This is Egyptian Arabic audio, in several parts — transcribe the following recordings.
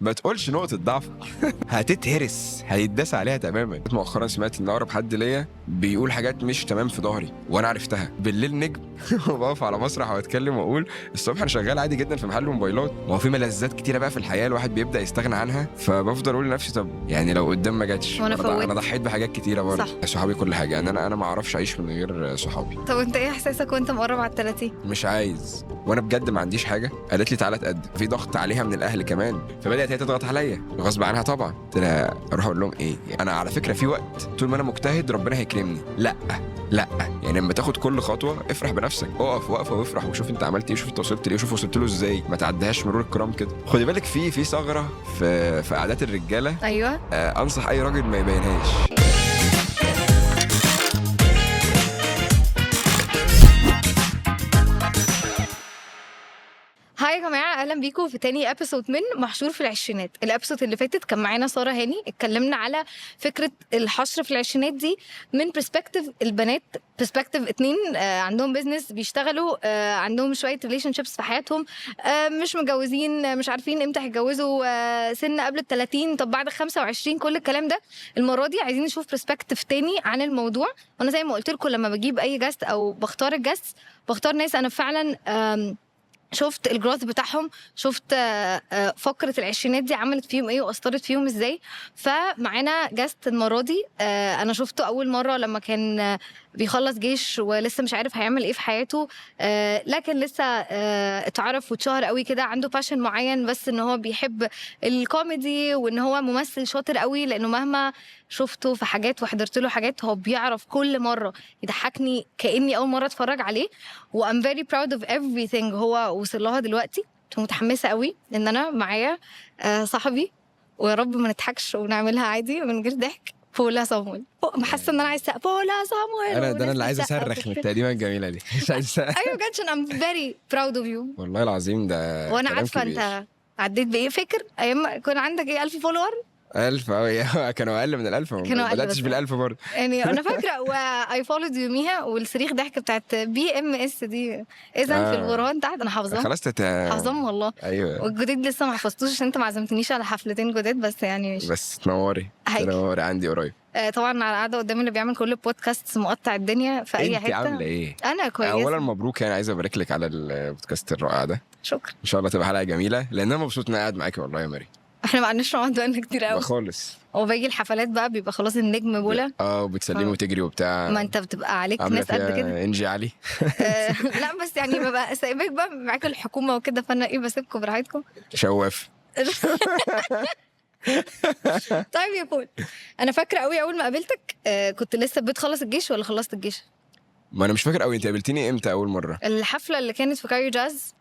ما تقولش نقطة ضعف، هتتهرس، هيتداس عليها تماما. مؤخرا سمعت ان اقرب حد ليا بيقول حاجات مش تمام في ظهري وانا عرفتها بالليل نجم وبقف على مسرح واتكلم واقول الصبح انا شغال عادي جدا في محل موبايلات. ما هو في ملذات كتيرة بقى في الحياة الواحد بيبدا يستغنى عنها، فبفضل اقول لنفسي طب يعني لو قدام ما جاتش وأنا فوت. انا ضحيت بحاجات كتيرة برضه. صحابي كل حاجه، يعني انا ما اعرفش اعيش من غير صحابي. طب انت ايه احساسك وانت مقرب على ال30؟ مش عايز، وانا بجد ما عنديش حاجه. قالت لي تعالى اتقدم، في ضغط عليها من الاهل كمان، فبدات هي تضغط عليا غصب عنها طبعا. قلت لها اروح اقول لهم ايه؟ انا على فكرة في وقت طول ما انا مجتهد ربنا هيكرمني. لا لا، يعني لما تاخد كل خطوة افرح بنفسك، اقف وقفه وافرح وشوف انت عملت ايه، وشوف انت وصلت ليه، وشوف وصلت له ازاي، ما تعديهاش مرور الكرام كده. خدي بالك في ثغره في عادات الرجاله. ايوه. انصح اي راجل ما يبينهاش. Hi يا جماعه، اهلا بيكم في تاني episode من محشور في العشرينات. ال episode اللي فاتت كان معانا ساره هاني، اتكلمنا على فكرة الحشر في العشرينات دي من perspective البنات، perspective اتنين عندهم business بيشتغلوا، عندهم شوية relationships في حياتهم، مش متجوزين، مش عارفين امتى هيتجوزوا، سن قبل ال 30، طب بعد 25، كل الكلام ده. المرة دي عايزين نشوف perspective تاني عن الموضوع. وانا زي ما قلت لكم لما بجيب اي guest او بختار ال guest بختار ناس انا فعلا شفت ال growth بتاعهم، شفت فقرة العشرينات دي عملت فيهم ايه واثرت فيهم ازاي. فمعانا guest المرة دي، انا شفته اول مرة لما كان بيخلص جيش ولسه مش عارف هيعمل ايه في حياته، لكن لسه اتعرف واتشهر قوي كده، عنده passion معين بس ان هو بيحب الكوميدي وان هو ممثل شاطر قوي، لانه مهما شفته في حاجات وحضرت له حاجات هو بيعرف كل مرة يضحكني كأني اول مرة اتفرج عليه. و I'm very proud of everything هو وصل لها دلوقتي. كنت متحمسة قوي ان انا معايا صاحبي، ويا رب ما نضحكش ونعملها عادي من غير ضحك. بولا صامويل، حاسه ان انا عايزه بولا صامويل. انا ده انا اللي عايز وناس بتسقف اصرخ من وبتاع. التقديمه الجميلة دي. مش عايز. ايوه بجد، عشان I'm very proud of you. والله العظيم ده وانا كلام عارفه كبير. انت عديت بايه. فاكر ايام ما كان عندك ايه 1000 follower؟ 1000 كانوا اقل من ال1000، ما كانوا أقل بداتش بس. بال1000 برضه. يعني انا فاكره و I followed يوميها، والصريخ ضحك بتاعت BMS دي اذا في البرهان تحت، انا حافظاهم. خلاص حافظاهم والله. ايوه. والجديد لسه ما حفظتوش عشان انت ما عزمتنيش على حفلتين جداد، بس يعني ماشي. بس تنوري. هاجي. تنوري عندي قريب. طبعا على قاعدة قدامي اللي بيعمل كل البودكاست مقطع الدنيا في اي انت حتة. عامله ايه؟ انا كويسة. اولا مبروك، يعني عايز ابارك لك على البودكاست الرائع ده. شكرا. ان شاء الله تبقى حلقة جميلة، لان انا مبسوط ان انا قاعد معاكي والله يا مريم. احنا ما قعدناش نقعد بقالنا كتير قوي خالص. وباجي الحفلات بقى بيبقى خلاص النجم بولا. وبتسلمي وتجري وبتاع. ما انت بتبقى عليك عاملة ناس قد فيها كده. انجي علي. لا بس يعني ببقى سايباك بقى معاك الحكومة وكده، فانا ايه بسيبكم براحتكم. شواف. طيب يا بول، انا فاكره قوي اول ما قابلتك، كنت لسه بتخلص الجيش ولا خلصت الجيش؟ ما انا مش فاكر قوي، انت قابلتيني امتى اول مرة؟ الحفلة اللي كانت في كايرو جاز.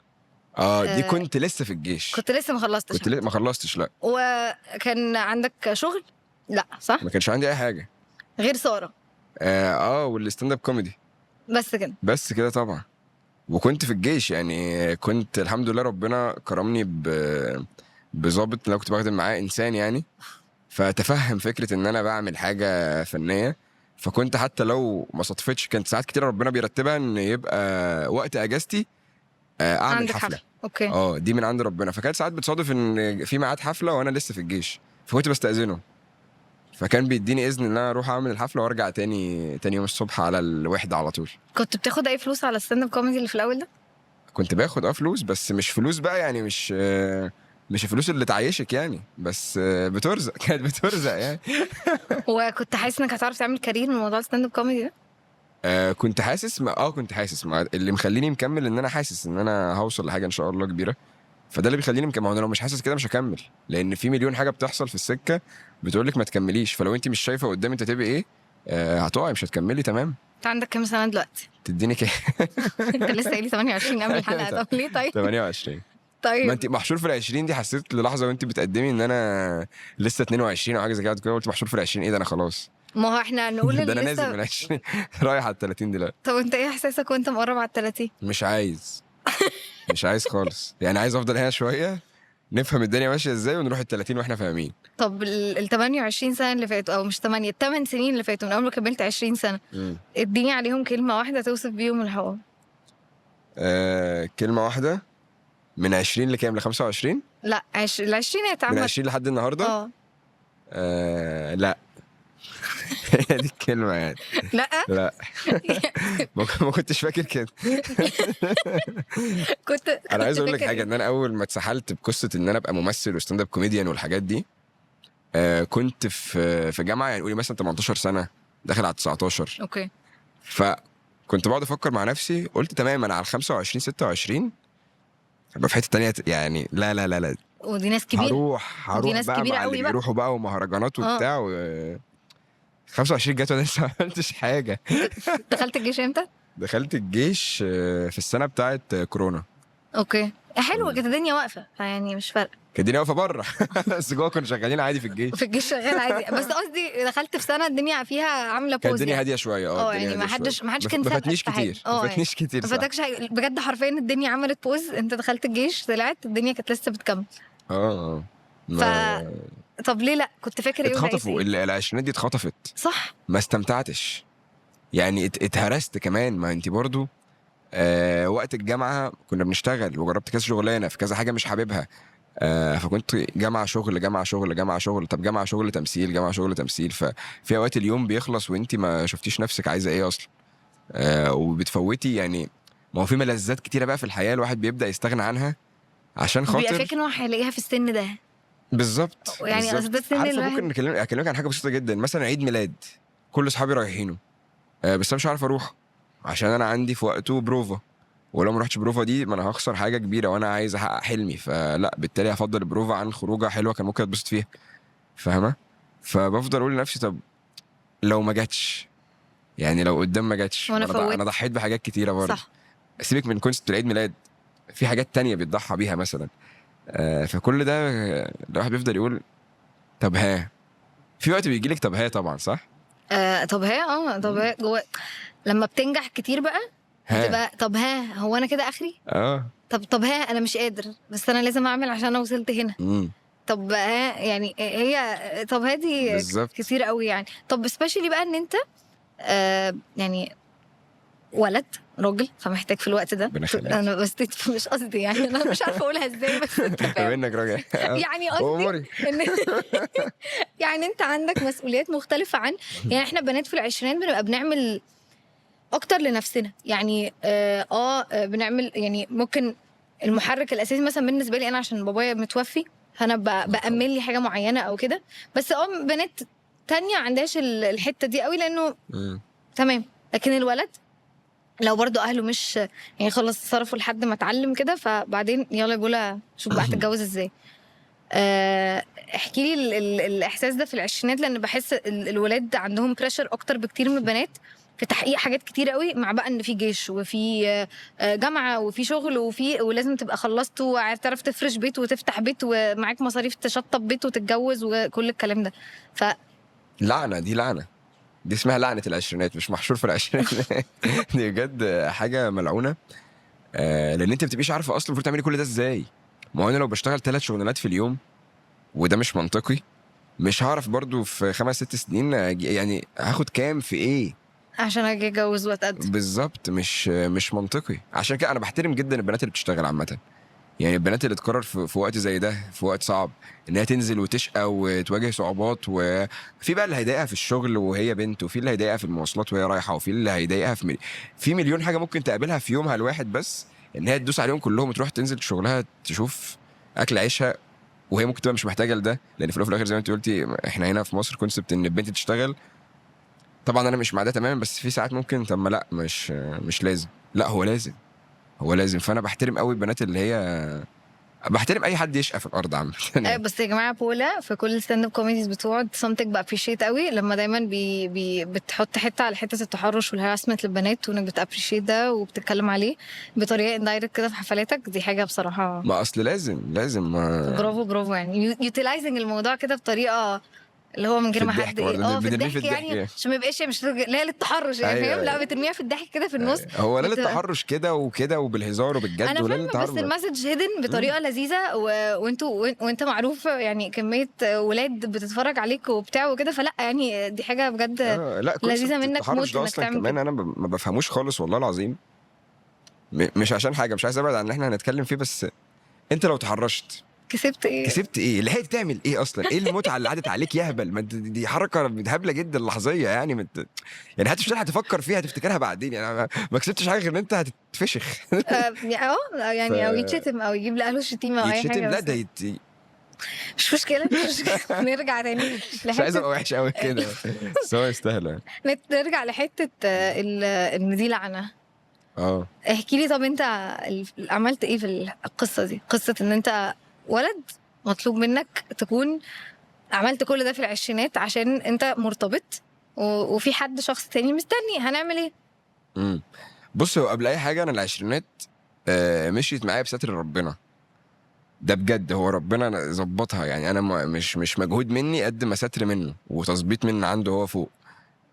دي كنت لسه في الجيش. كنت لسه ما خلصتش. كنت ما خلصتش. لا. وكان عندك شغل؟ لا صح؟ ما كانش عندي اي حاجة غير ساره. وال stand up comedy بس كده. بس كده طبعا. وكنت في الجيش، يعني كنت الحمد لله ربنا كرمني بظابط اللي انا كنت بخدم معاه انسان يعني، فتفهم فكرة ان انا بعمل حاجة فنية. فكنت حتى لو ما صدفتش، كانت ساعات كتير ربنا بيرتبها ان يبقى وقت اجازتي اعمل عندك حفلة. okay. دي من عند ربنا. فكانت ساعات بتصادف ان في ميعاد حفلة وانا لسه في الجيش، فكنت بستاذنه، فكان بيديني اذن ان انا اروح اعمل الحفلة وارجع تاني يوم الصبح على الوحدة على طول. كنت بتاخد اي فلوس على ال stand up comedy اللي في الاول ده؟ كنت باخد فلوس، بس مش فلوس بقى يعني، مش الفلوس اللي تعيشك يعني، بس بترزق. كانت بترزق يعني. وكنت حاسس انك هتعرف تعمل career من موضوع ال stand up comedy ده؟ كنت حاسس ما كنت حاسس ما اللي مخليني مكمل ان انا حاسس ان انا هوصل لحاجة ان شاء الله كبيرة، فده اللي بيخليني مكمل. ما هو انا لو مش حاسس كده مش هكمل، لان في مليون حاجة بتحصل في السكة بتقول لك ما تكمليش، فلو انت مش شايفه قدام انت تبقي ايه، هتقعي مش هتكملي. تمام. انت عندك كام سنة دلوقتي؟ تديني كام؟ انت لسه قايل لي 28 قبل الحلقة. طب ليه طيب؟ 28. طيب ما انت محشور في ال20 دي، حسيت للحظة وانت بتقدمي ان انا لسه 22 او حاجة زي كده، قلت محشور في ال20 ايه ده انا خلاص. ما هو احنا نقول ده انا نازل من 20 رايح على ال30 دلوقتي. طب انت ايه احساسك وانت مقرب على ال30؟ مش عايز. مش عايز خالص يعني، عايز افضل هنا شوية نفهم الدنيا ماشية ازاي ونروح ال30 واحنا فاهمين. طب ال 28 سنة اللي فاتوا، او مش 8، 8 سنين اللي فاتوا من اول ما كملت 20 سنة، اديني عليهم كلمة واحدة توصف بيهم الحوار. كلمة واحدة، من 20 لكام؟ ل 25؟ لا العشرينات من عامة. 20 لحد النهارده؟ اه. لا، هي دي الكلمة يعني. لا. لا، ما كنتش فاكر كده. كنت انا عايز اقول لك فاكر حاجه، إيه؟ ان انا اول ما اتسحلت بقصة ان انا ابقى ممثل و stand up comedian والحاجات دي، كنت في جامعه، يعني قولي مثلا 18 سنة داخل على 19. فكنت بقعد افكر مع نفسي، قلت تمام انا على 25 26 هبقى في حتة تانية، يعني لا لا لا لا. ودي ناس كبيره. هروح ودي هروح ناس بقى كبيرة مع اللي قوي بقى. بيروحوا بقى ومهرجانات وبتاع 25 جت وانا لسه ما عملتش حاجه. دخلت الجيش امتى؟ دخلت الجيش في السنة بتاعت كورونا. okay، حلو، كانت الدنيا واقفة فيعني مش فارقه. كانت الدنيا واقفة بره، بس جوه كنا شغالين عادي في الجيش. في الجيش شغال عادي، بس قصدي دخلت في سنة الدنيا فيها عامله كانت pause الدنيا يعني. هادية شويه. اه، الدنيا يعني ما هادية حدش شوية. ما حدش كان ما سابقك فاتنيش في حاجة. كتير، ما فاتنيش كتير. ما صح. فاتكش حاجة بجد، حرفيا الدنيا عملت pause، انت دخلت الجيش طلعت الدنيا كانت لسه بتكمل. اه ما طب ليه لا؟ كنت فاكر ايه ولقيت اتخطفوا ايه؟ العشرينات دي اتخطفت. صح. ما استمتعتش يعني، اتهرست كمان. ما انت برضو وقت الجامعة كنا بنشتغل، وجربت كذا شغلانة في كذا حاجة مش حاببها، فكنت جامعه شغل جامعه شغل جامعه شغل، طب جامعه شغل تمثيل جامعه شغل تمثيل. ففي اوقات اليوم بيخلص وانت ما شفتيش نفسك عايزه ايه اصلا، وبتفوتي يعني. ما هو في ملذات كتيرة بقى في الحياة الواحد بيبدا يستغنى عنها عشان بيبقى خاطر فاكر ان هو هيلاقيها في السن ده. بالظبط. يعني بالظبط. أصل ده السن عارفه الواحد- ممكن اكلمك عن حاجة بسيطة جدا، مثلا عيد ميلاد كل اصحابي رايحينه، بس انا مش عارف اروح عشان انا عندي في وقته بروفا، ولو ما رحتش بروفا دي ما انا هخسر حاجة كبيره، وانا عايز احقق حلمي، فلا بالتالي هفضل البروفا عن خروجه حلوة كان ممكن اتبسط فيها، فاهمه؟ فبفضل اقول لنفسي طب لو ما جاتش، يعني لو قدام ما جاتش، وأنا ما انا فوت. انا ضحيت بحاجات كتيرة برضه. صح. سيبك من concept العيد ميلاد، في حاجات تانية بيتضحى بيها مثلا، فكل ده الواحد بيفضل يقول طب ها، في وقت بيجي لك طب ها طبعا، صح؟ طب ها، طب ها جوه لما بتنجح كتير بقى ها بتبقى طب ها، هو انا كده اخري؟ طب ها انا مش قادر، بس انا لازم اعمل عشان انا وصلت هنا. طب ها يعني هي طب ها دي بالظبط. كتير قوي يعني. طب especially بقى ان انت يعني ولد راجل، فمحتاج في الوقت ده. ربنا يخليك. انا بس مش قصدي يعني، انا مش عارفه اقولها ازاي، بس انت بما فاهم. انك راجل. يعني قصدي اموري. ان يعني انت عندك مسؤوليات مختلفة عن يعني احنا بنات في العشرينات بنبقى بنعمل اكتر لنفسنا يعني، بنعمل يعني ممكن المحرك الاساسي مثلا بالنسبة لي انا عشان بابايا متوفي، فانا بامن لي حاجة معينة او كده، بس بنات تانية عندهاش الحتة دي قوي لانه تمام. لكن الولد لو برضو اهله مش يعني خلاص صرفوا لحد ما اتعلم كده، فبعدين يلا يا بولا شوف بقى هتتجوز ازاي. احكي لي الاحساس ده في العشرينات، لان بحس الولاد عندهم pressure اكتر بكتير من البنات في تحقيق حاجات كتير قوي، مع بقى ان في جيش وفي جامعه وفي شغل ولازم تبقى خلصت وتعرف تفرش بيت وتفتح بيت ومعاك مصاريف تشطب بيت وتتجوز وكل الكلام ده. ف لعنه، دي لعنه، دي اسمها لعنه العشرينات، مش محشور في العشرينات. دي بجد حاجة ملعونة، لان انت ما بتبقيش عارفه اصلا المفروض تعملي كل ده ازاي. ما هو انا لو بشتغل 3 شغلانات في اليوم وده مش منطقي، مش هعرف برضو في 5 6 سنين يعني هاخد كام في ايه عشان اجي اتجوز واتقدم. بالظبط، مش منطقي. عشان كده انا بحترم جدا البنات اللي بتشتغل عامة، يعني البنات اللي تقرر في وقت زي ده، في وقت صعب، انها تنزل وتشقى وتواجه صعوبات، وفي بقى اللي هيضايقها في الشغل وهي بنت، وفي اللي هيضايقها في المواصلات وهي رايحة، وفي اللي هيضايقها في مليون حاجة ممكن تقابلها في يومها الواحد، بس ان هي تدوس عليهم كلهم وتروح تنزل شغلها تشوف اكل عيشها، وهي ممكن تبقى مش محتاجه لده، لان في الاول وفي الاخر زي ما انت قلتي احنا هنا في مصر concept ان البنت تشتغل. طبعا انا مش مع ده تماما، بس في ساعات ممكن طب ما لا مش لازم، لا هو لازم، هو لازم. فانا بحترم قوي البنات اللي هي، بحترم اي حد يشقى في الارض عامة. بس يا جماعة بولا في كل stand up comedies بتوعه something ب appreciate قوي لما دايما بي بي بتحط حتة على حتة التحرش وال harassment للبنات، وانك بت appreciate ده وبتتكلم عليه بطريقة indirect كده في حفلاتك، دي حاجة بصراحة. ما اصل لازم، لازم ما برافو، برافو، يعني utilizing الموضوع كده بطريقة اللي هو من غير في ما الضحك حد برضه، في بنرميه في الضحك يعني، الضحك يعني. عشان ما يبقاش مش لا للتحرش يعني، فاهم؟ لا بترميها في الضحك كده في النص. هو لا للتحرش كده وكده وبالهزار وبالجد، انا ولا فاهمه، للتحرش. بس ال message hidden بطريقة لذيذة، وانت معروف يعني كمية ولاد بتتفرج عليك وبتاع وكده، فلا يعني دي حاجة بجد لا، concept لذيذة منك التحرش موت ده انك اصلا تعمل كمان كده. انا ما بفهموش خالص والله العظيم. مش عشان حاجة، مش عايز ابعد عن اللي احنا هنتكلم فيه، بس انت لو تحرشت كسبت ايه؟ كسبت ايه؟ لحقت تعمل ايه اصلا؟ ايه المتعة اللي عدت عليك يا هبل؟ ما انت دي حركة هبلة جدا لحظيه يعني، يعني حتى مش هتلحق تفكر فيها، تفتكرها بعدين يعني. ما كسبتش حاجة غير ان انت هتتفشخ. يعني او يتشتم او يجيب لاهله شتيمه او اي يتشتم حاجه. لا بس ده مش مشكله، مش مشكله. نرجع تاني مش عايز لحته، ابقى وحش قوي كده، بس هو يستاهل يعني. نرجع لحته ان دي لعنه. احكي لي، طب انت عملت ايه في القصة دي؟ قصة ان انت ولد مطلوب منك تكون عملت كل ده في العشرينات عشان انت مرتبط وفي حد شخص تاني مستني، هنعمل ايه؟ بص، هو قبل اي حاجة انا العشرينات مشيت معايا بستر ربنا، ده بجد هو ربنا ظبطها يعني. انا مش مجهود مني قد ما ستر منه وتظبيط من عنده هو فوق.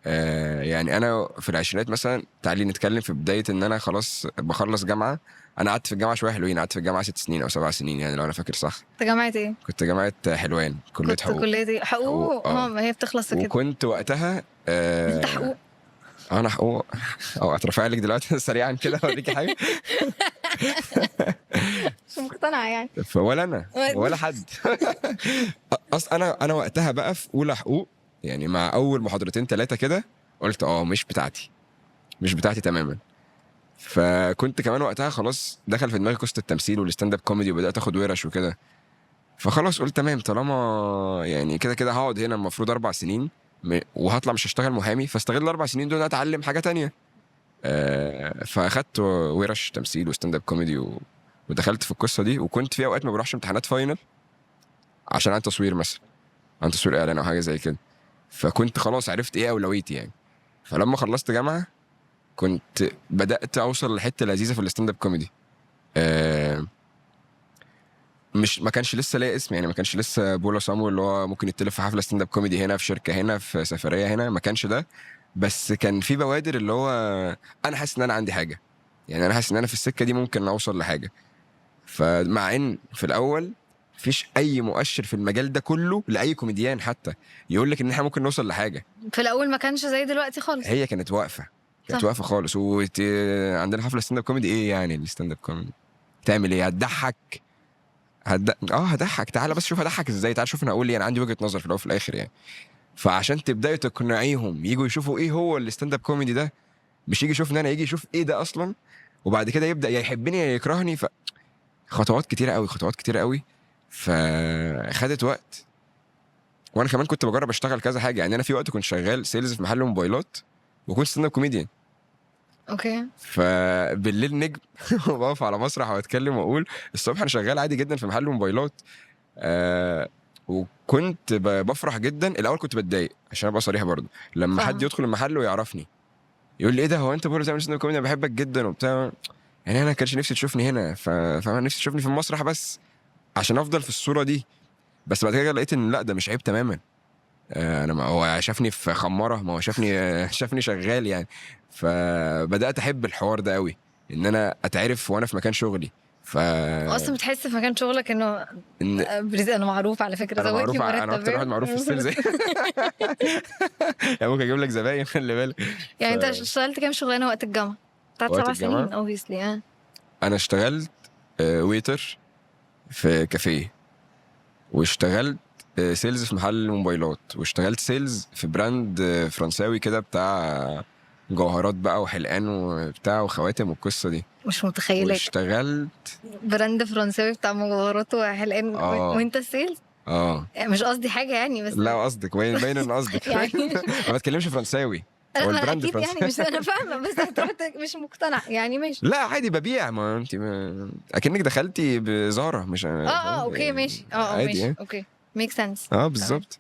يعني انا في العشرينات مثلا، تعالي نتكلم في بداية ان انا خلاص بخلص جامعه. انا قعدت في الجامعة شوية حلوين، قعدت في الجامعة 6 سنين او 7 سنين يعني لو انا فاكر صح. انت جامعه ايه؟ كنت جامعه حلوان، كليه كنت حقوق. كليه ايه؟ حقوق. حقوق، ما هي بتخلص كده. وكنت وقتها انت حقوق؟ انا حقوق. او اترفع لك دلوقتي سريعا كده اوريكي حاجة. مش مقتنعة يعني. ولا انا ولا حد. اصل انا وقتها بقى في اولى حقوق يعني، مع اول محاضرتين 3 كده قلت مش بتاعتي، مش بتاعتي تماما. فكنت كمان وقتها خلاص دخل في دماغي قصة التمثيل وال stand up comedy، وبدات اخد ورش وكده. فخلاص قلت تمام، طالما يعني كده كده هقعد هنا المفروض 4 سنين وهطلع مش هشتغل محامي، فاستغل ال4 سنين دول اتعلم حاجة تانية. فاخدت ورش تمثيل و stand up comedy ودخلت في القصة دي. وكنت في اوقات ما بروحش امتحانات final عشان عن تصوير مثلا، عن تصوير اعلان او حاجة زي كده. فكنت خلاص عرفت ايه اولويتي يعني. فلما خلصت جامعه كنت بدات اوصل لحته لذيذة في ال stand up comedy. مش ما كانش لسه ليا اسم يعني، ما كانش لسه بولا صامو اللي هو ممكن يتلف في حفلة stand up comedy هنا، في شركة هنا، في سفرية هنا، ما كانش ده. بس كان في بوادر اللي هو انا حاسس ان انا عندي حاجة يعني، انا حاسس ان انا في السكة دي ممكن اوصل لحاجة. فمع ان في الاول مفيش اي مؤشر في المجال ده كله لاي كوميديان حتى يقول لك ان احنا ممكن نوصل لحاجة. في الاول ما كانش زي دلوقتي خالص، هي كانت واقفة، كانت واقفة خالص. عندنا حفلة stand up comedy، ايه يعني ال stand up comedy؟ تعمل ايه؟ هتضحك؟ هضحك، تعالى بس شوف هضحك ازاي، تعالى شوف انا اقول ايه، انا عندي وجهه نظر في الاول وفي الاخر يعني. فعشان تبداي تقنعيهم يجوا يشوفوا ايه هو ال stand up comedy ده، مش يجي يشوفني انا، يجي يشوف ايه ده اصلا، وبعد كده يبدا يا يحبني يا يكرهني. خطوات كتيرة قوي، خطوات كتيرة قوي، فخدت وقت. وانا كمان كنت بجرب اشتغل كذا حاجة يعني. انا في وقت كنت شغال sales في محل موبايلات وكنت stand up comedian. okay. فبالليل نجم وبقف على مسرح واتكلم واقول، الصبح انا شغال عادي جدا في محل موبايلات. وكنت بفرح جدا. الاول كنت بتضايق عشان ابقى صريح برضه، لما حد يدخل المحل ويعرفني يقول لي ايه ده، هو انت بولا بتعمل stand up comedy، انا بحبك جدا وبتاع يعني، انا كانش نفسي تشوفني هنا، فانا نفسي تشوفني في المسرح بس عشان افضل في الصورة دي. بس بعد كده لقيت ان لا، ده مش عيب تماما. انا ما هو شافني في خمارة، ما هو شافني شغال يعني. فبدات احب الحوار ده قوي، ان انا اتعرف وانا في مكان شغلي. اصلا بتحس في مكان شغلك انه انا معروف على فكرة، انا معروف، انا اكتر واحد معروف في ال sales يعني ممكن اجيب لك زباين، خلي بالك. يعني انت اشتغلت كام شغلانة وقت الجامعة؟ بتاعت 7 سنين obviously. انا اشتغلت waiter في كافيه، واشتغلت sales في محل موبايلات، واشتغلت sales في brand فرنساوي كده بتاع جوهرات بقى وحلقان وبتاع وخواتم والقصه دي. مش متخيله. واشتغلت brand فرنساوي بتاع مجوهرات وحلقان وانت sales؟ مش قصدي حاجة يعني، بس لا قصدك باين ان قصدك يعني. ما بتكلمش فرنساوي. هو ال brand فرنساوي يعني، مش انا فاهمه، بس مش مقتنع يعني. ماشي. لا عادي ببيع، ما انت اكنك دخلتي بزارة، مش okay ماشي، ماشي يعني. okay make sense. بالظبط.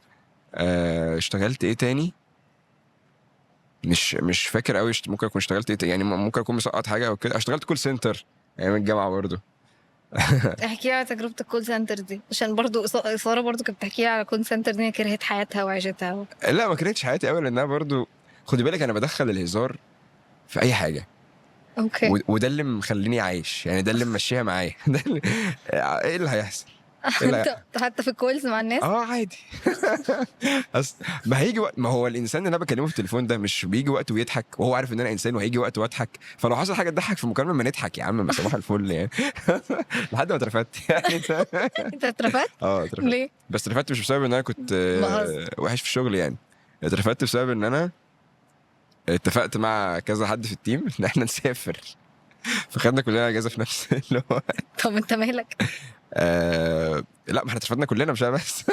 اشتغلت ايه تاني؟ مش فاكر قوي. ممكن اكون اشتغلت ايه يعني، ممكن اكون مسقط حاجة او كده. اشتغلت call center ايام الجامعة برضو. احكي لي على تجربه ال call center دي، عشان برضو ساره برضو كانت بتحكي لي على call center دي، كرهت حياتها وعيشتها. لا ما كرهتش حياتي قوي، لانها برضو خدي بالك انا بدخل الهزار في اي حاجة. okay. وده اللي مخليني عايش يعني، ده اللي ممشيها معايا. ده ايه اللي هيحصل؟ انت حتى في ال calls مع الناس؟ اه عادي. اصل ما هيجي وقت، ما هو الانسان اللي انا بكلمه في التليفون ده مش بيجي وقت ويضحك وهو عارف ان انا انسان، وهيجي وقت واضحك، فلو حصل حاجة تضحك في المكالمة ما نضحك يا عم، ما صباح الفل يعني. لحد ما اترفدت يعني. انت اترفدت؟ اه اترفدت. ليه؟ بس اترفدت مش بسبب ان انا كنت بهزر. وحش في الشغل يعني، اترفدت بسبب ان انا اتفقت مع كذا حد في ال team ان احنا نسافر، فخدنا كلنا اجازه في نفس الوقت. طب انت مالك؟ لا ما احنا اترفدنا كلنا مش انا بس.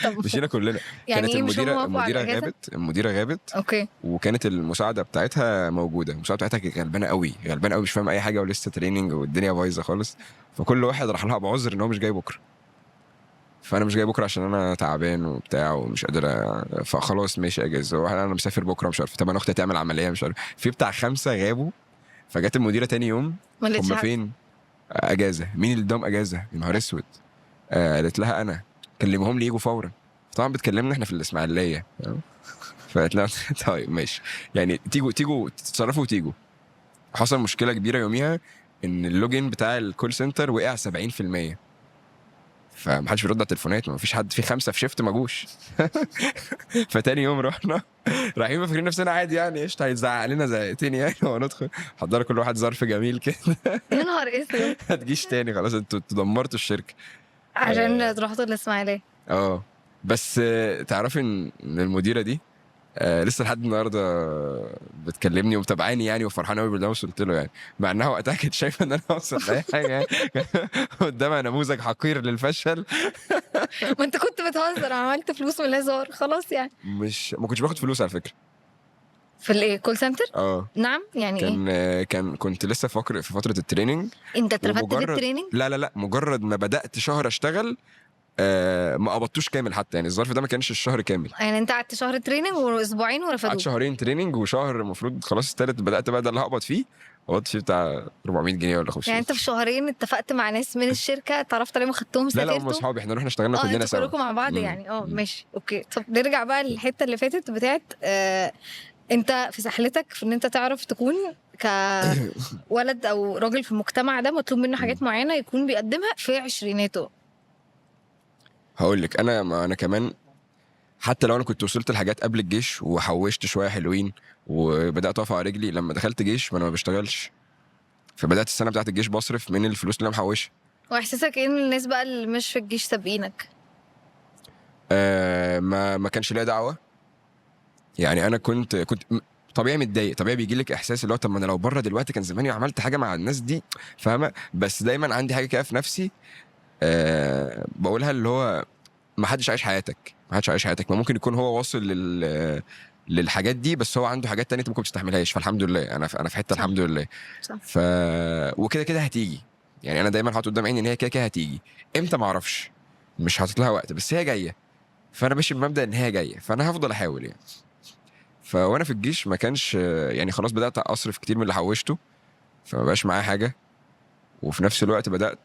طب مشينا كلنا. يعني كانت ايه مش هم المديرة وافقوا على المديرة الأجازة؟ غابت، المديرة غابت. okay. وكانت المساعدة بتاعتها موجودة، المساعدة بتاعتها كانت غلبانه قوي، غلبانه قوي، مش فاهمه اي حاجة ولسه training والدنيا بايظة خالص، فكل واحد راح لها بعذر ان هو مش جاي بكره. فانا مش جاي بكره عشان انا تعبان وبتاع ومش قادر فخلاص ماشي اجازه، واحد انا مسافر بكره مش عارف، طب انا اختي هتعمل عملية مش عارف، في بتاع 5 غابوا. فجت المديرة تاني يوم، ما لقيتش هم حد. فين؟ اجازه. مين اللي اداهم اجازه؟ يا نهار اسود. قالت لها انا، كلمهم لي يجوا فورا. طبعا بتكلمنا احنا في الاسماعيلية، تمام؟ فقالت لها طيب ماشي يعني، تيجوا تتصرفوا وتيجوا. حصل مشكلة كبيرة يوميها ان ال login بتاع ال call center وقع 70%، فمحدش بيرد على التليفونات، ما فيش حد، في 5 في shift ما جوش. فتاني يوم رحنا رايحين فاكرين نفسنا عادي يعني، قشطه هيتزعق لنا زعقتين يعني، وندخل حضر كل واحد ظرف جميل كده. يا نهار اسود. ما تجيش تاني خلاص، انتوا دمرتوا الشركة عشان رحتوا الاسماعيلية. بس تعرفي ان المديرة دي لسه لحد النهارده بتكلمني ومتابعاني يعني، وفرحانه قوي باللي انا وصلت له يعني، مع انها وقتها كانت شايفه ان انا اوصل لاي حاجة يعني. قدامها نموذج حقير للفشل. ما انت كنت بتهزر، عملت فلوس من الهزار خلاص يعني. مش ما كنتش باخد فلوس على فكرة في الايه call center؟ نعم يعني كان ايه؟ كان كنت لسه فاكر في فترة ال training. انت اترفدت في ال training؟ لا لا لا، مجرد ما بدات شهر اشتغل ما قبضتوش كامل حتى يعني، الظرف ده ما كانش الشهر كامل يعني. انت قعدت شهر training واسبوعين ورفدوك؟ قعدت شهرين training وشهر المفروض خلاص التالت بدات بقى ده اللي هقبض فيه، قبضت فيه بتاع 400 جنيه ولا 500 يعني انت في شهرين اتفقت مع ناس من الشركة، اتعرفت عليهم وخدتهم لا لا، هم سافرتوا؟ اصحابي، احنا رحنا اشتغلنا كلنا سوا. كلكم مع بعض يعني. ماشي okay. طب نرجع بقى للحتة اللي فاتت بتاعت انت في سحلتك في ان انت تعرف تكون كولد او راجل في المجتمع ده مطلوب منه حاجات معينة يكون بيقدمها في عشريناته. هقول لك انا، ما انا كمان حتى لو انا كنت وصلت لحاجات قبل الجيش وحوشت شوية حلوين وبدات اقف على رجلي، لما دخلت جيش ما انا ما بشتغلش، فبدات السنة بتاعت الجيش بصرف من الفلوس اللي انا محوشها. واحساسك ايه ان الناس بقى اللي مش في الجيش سابقينك؟ ما كانش ليا دعوه يعني، انا كنت طبيعي متضايق، طبيعي بيجي لك احساس اللي هو طب ما انا لو بره دلوقتي كان زماني عملت حاجة مع الناس دي، فاهمه؟ بس دايما عندي حاجة كده في نفسي بقولها اللي هو ما حدش عايش حياتك، ما حدش عايش حياتك، ما ممكن يكون هو واصل للحاجات دي بس هو عنده حاجات تانية انت ممكن ما تستحملهاش، فالحمد لله انا في حتة الحمد لله. صح. وكده كده هتيجي يعني، انا دايما حاطط قدام عيني ان هي كده كده هتيجي، امتى ما اعرفش، مش حاطط لها وقت، بس هي جاية، فانا ماشي بمبدا ان هي جاية، فانا هفضل احاول يعني. فوانا في الجيش ما كانش يعني، خلاص بدات اصرف كتير من اللي حوشته، فما بقاش معايا حاجة، وفي نفس الوقت بدات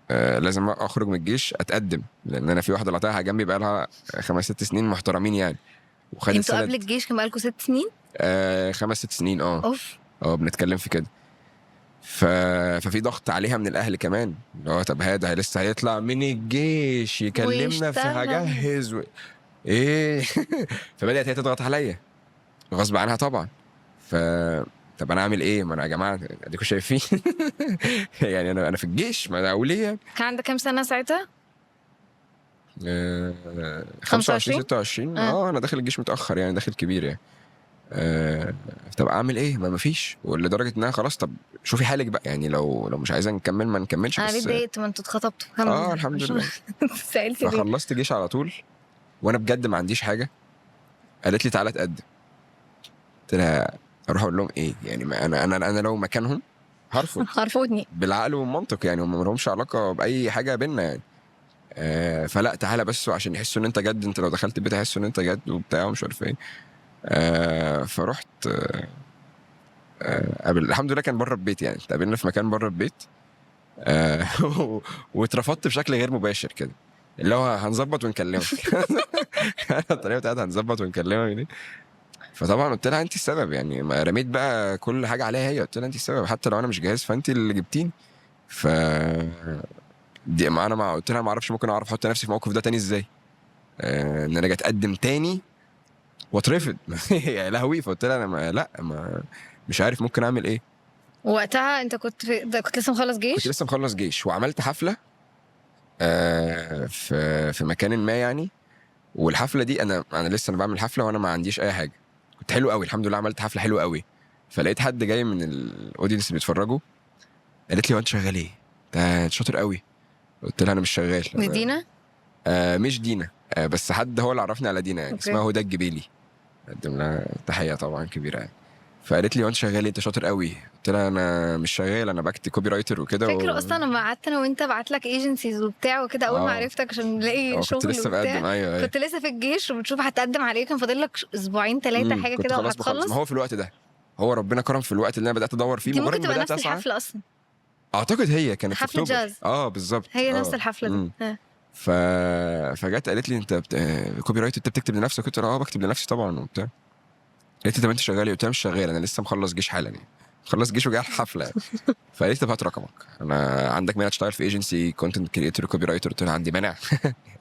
لازم اخرج من الجيش اتقدم، لان انا في واحدة لقيتها جنبي بقى لها 5 6 سنين محترمين يعني، وخدت انتوا قبل الجيش كان بقالكم 6 سنين؟ 5 6 سنين. اوف. بنتكلم في كده. ففي ضغط عليها من الاهل كمان، اللي هو طب هذا لسه هيطلع من الجيش يكلمنا في هجهز ايه. فبدات هي تضغط عليا غصب عنها طبعا. طب انا اعمل ايه؟ ما انا يا جماعة اديكوا شايفين يعني انا في الجيش، ما انا اقول ايه؟ كان عندك كام سنة ساعتها؟ 25 26. انا داخل الجيش متاخر يعني، داخل كبير يعني. طب اعمل ايه؟ ما مفيش، ولدرجه انها خلاص طب شوفي حالك بقى يعني، لو مش عايزه نكمل ما نكملش. انا ليه اتضايقت؟ ما انتوا اتخطبتوا. الحمد لله. سالت ليه؟ فخلصت جيش على طول وانا بجد ما عنديش حاجة. قالت لي تعالى اتقدم. قلت لها اروح اقول لهم ايه يعني؟ ما انا انا انا لو مكانهم هرفض. هرفضني بالعقل والمنطق يعني، هم ما لهمش علاقة باي حاجة بينا يعني. فلا تعالى بس عشان يحسوا ان انت جد، انت لو دخلت البيت هيحسوا ان انت جد وبتاع ومش عارف ايه. فرحت قابل، الحمد لله كان بره البيت يعني، اتقابلنا في مكان بره البيت. واترفضت بشكل غير مباشر كده، اللي هو هنظبط ونكلمك. الطريقة بتاعت هنظبط ونكلمك دي. فطبعا قلت لها انت السبب يعني، ما رميت بقى كل حاجة عليها هي، قلت لها انت السبب، حتى لو انا مش جاهز فانت اللي جبتيني. ف دي ما انا ما قلت لها ما اعرفش ممكن اعرف احط نفسي في الموقف ده تاني ازاي، ان انا اجي اتقدم تاني واترفض. يا لهوي. فقلت لها انا ما لا ما مش عارف ممكن اعمل ايه. وقتها انت كنت في... ده كنت لسه مخلص جيش؟ كنت لسه مخلص جيش وعملت حفلة في مكان ما يعني. والحفله دي انا لسه انا بعمل حفلة وانا ما عنديش اي حاجة، كنت حلو قوي الحمد لله، عملت حفلة حلوة قوي. فلقيت حد جاي من ال audience اللي بيتفرجوا، قالت لي هو انت شغال ايه؟ انت شاطر قوي. قلت لها انا مش شغال. دي دينا؟ مش دينا، بس حد هو اللي عرفني على دينا يعني. okay. اسمها هدى الجبيلي، اقدم لها تحية طبعا كبيرة يعني. فقالت لي هو انت شغال ايه؟ انت شاطر قوي. قلت لها انا مش شغال، انا بكتب copywriter وكده. فاكر اصلا لما قعدت انا وانت بعت لك agencies وبتاع وكده اول ما عرفتك عشان نلاقي شغل كنت لسه بقدم. ايوه كنت لسه في الجيش وبتشوف هتقدم على ايه، كان فاضل لك اسبوعين 3 حاجة كده وهتخلص. ما هو في الوقت ده هو ربنا كرم في الوقت اللي انا بدات ادور فيه، مجرد ما بدات اسعى. الحفلة اصلا اعتقد هي كانت حفلة جاز. بالظبط، هي نفس الحفلة دي. فجت قالت لي انت copywriter، انت بتكتب لنفسك؟ قلت لها بكتب لنفسي طبعا وبتاع. قالت لي طب انت شغال ايه؟ قلت لها مش شغال، انا لسه مخلص جيش حالا يعني، مخلص جيش وجاي على الحفلة يعني. فقالت لي طب هات رقمك، انا عندك مانع تشتغل في agency content creator copywriter؟ قلت لها عندي مانع.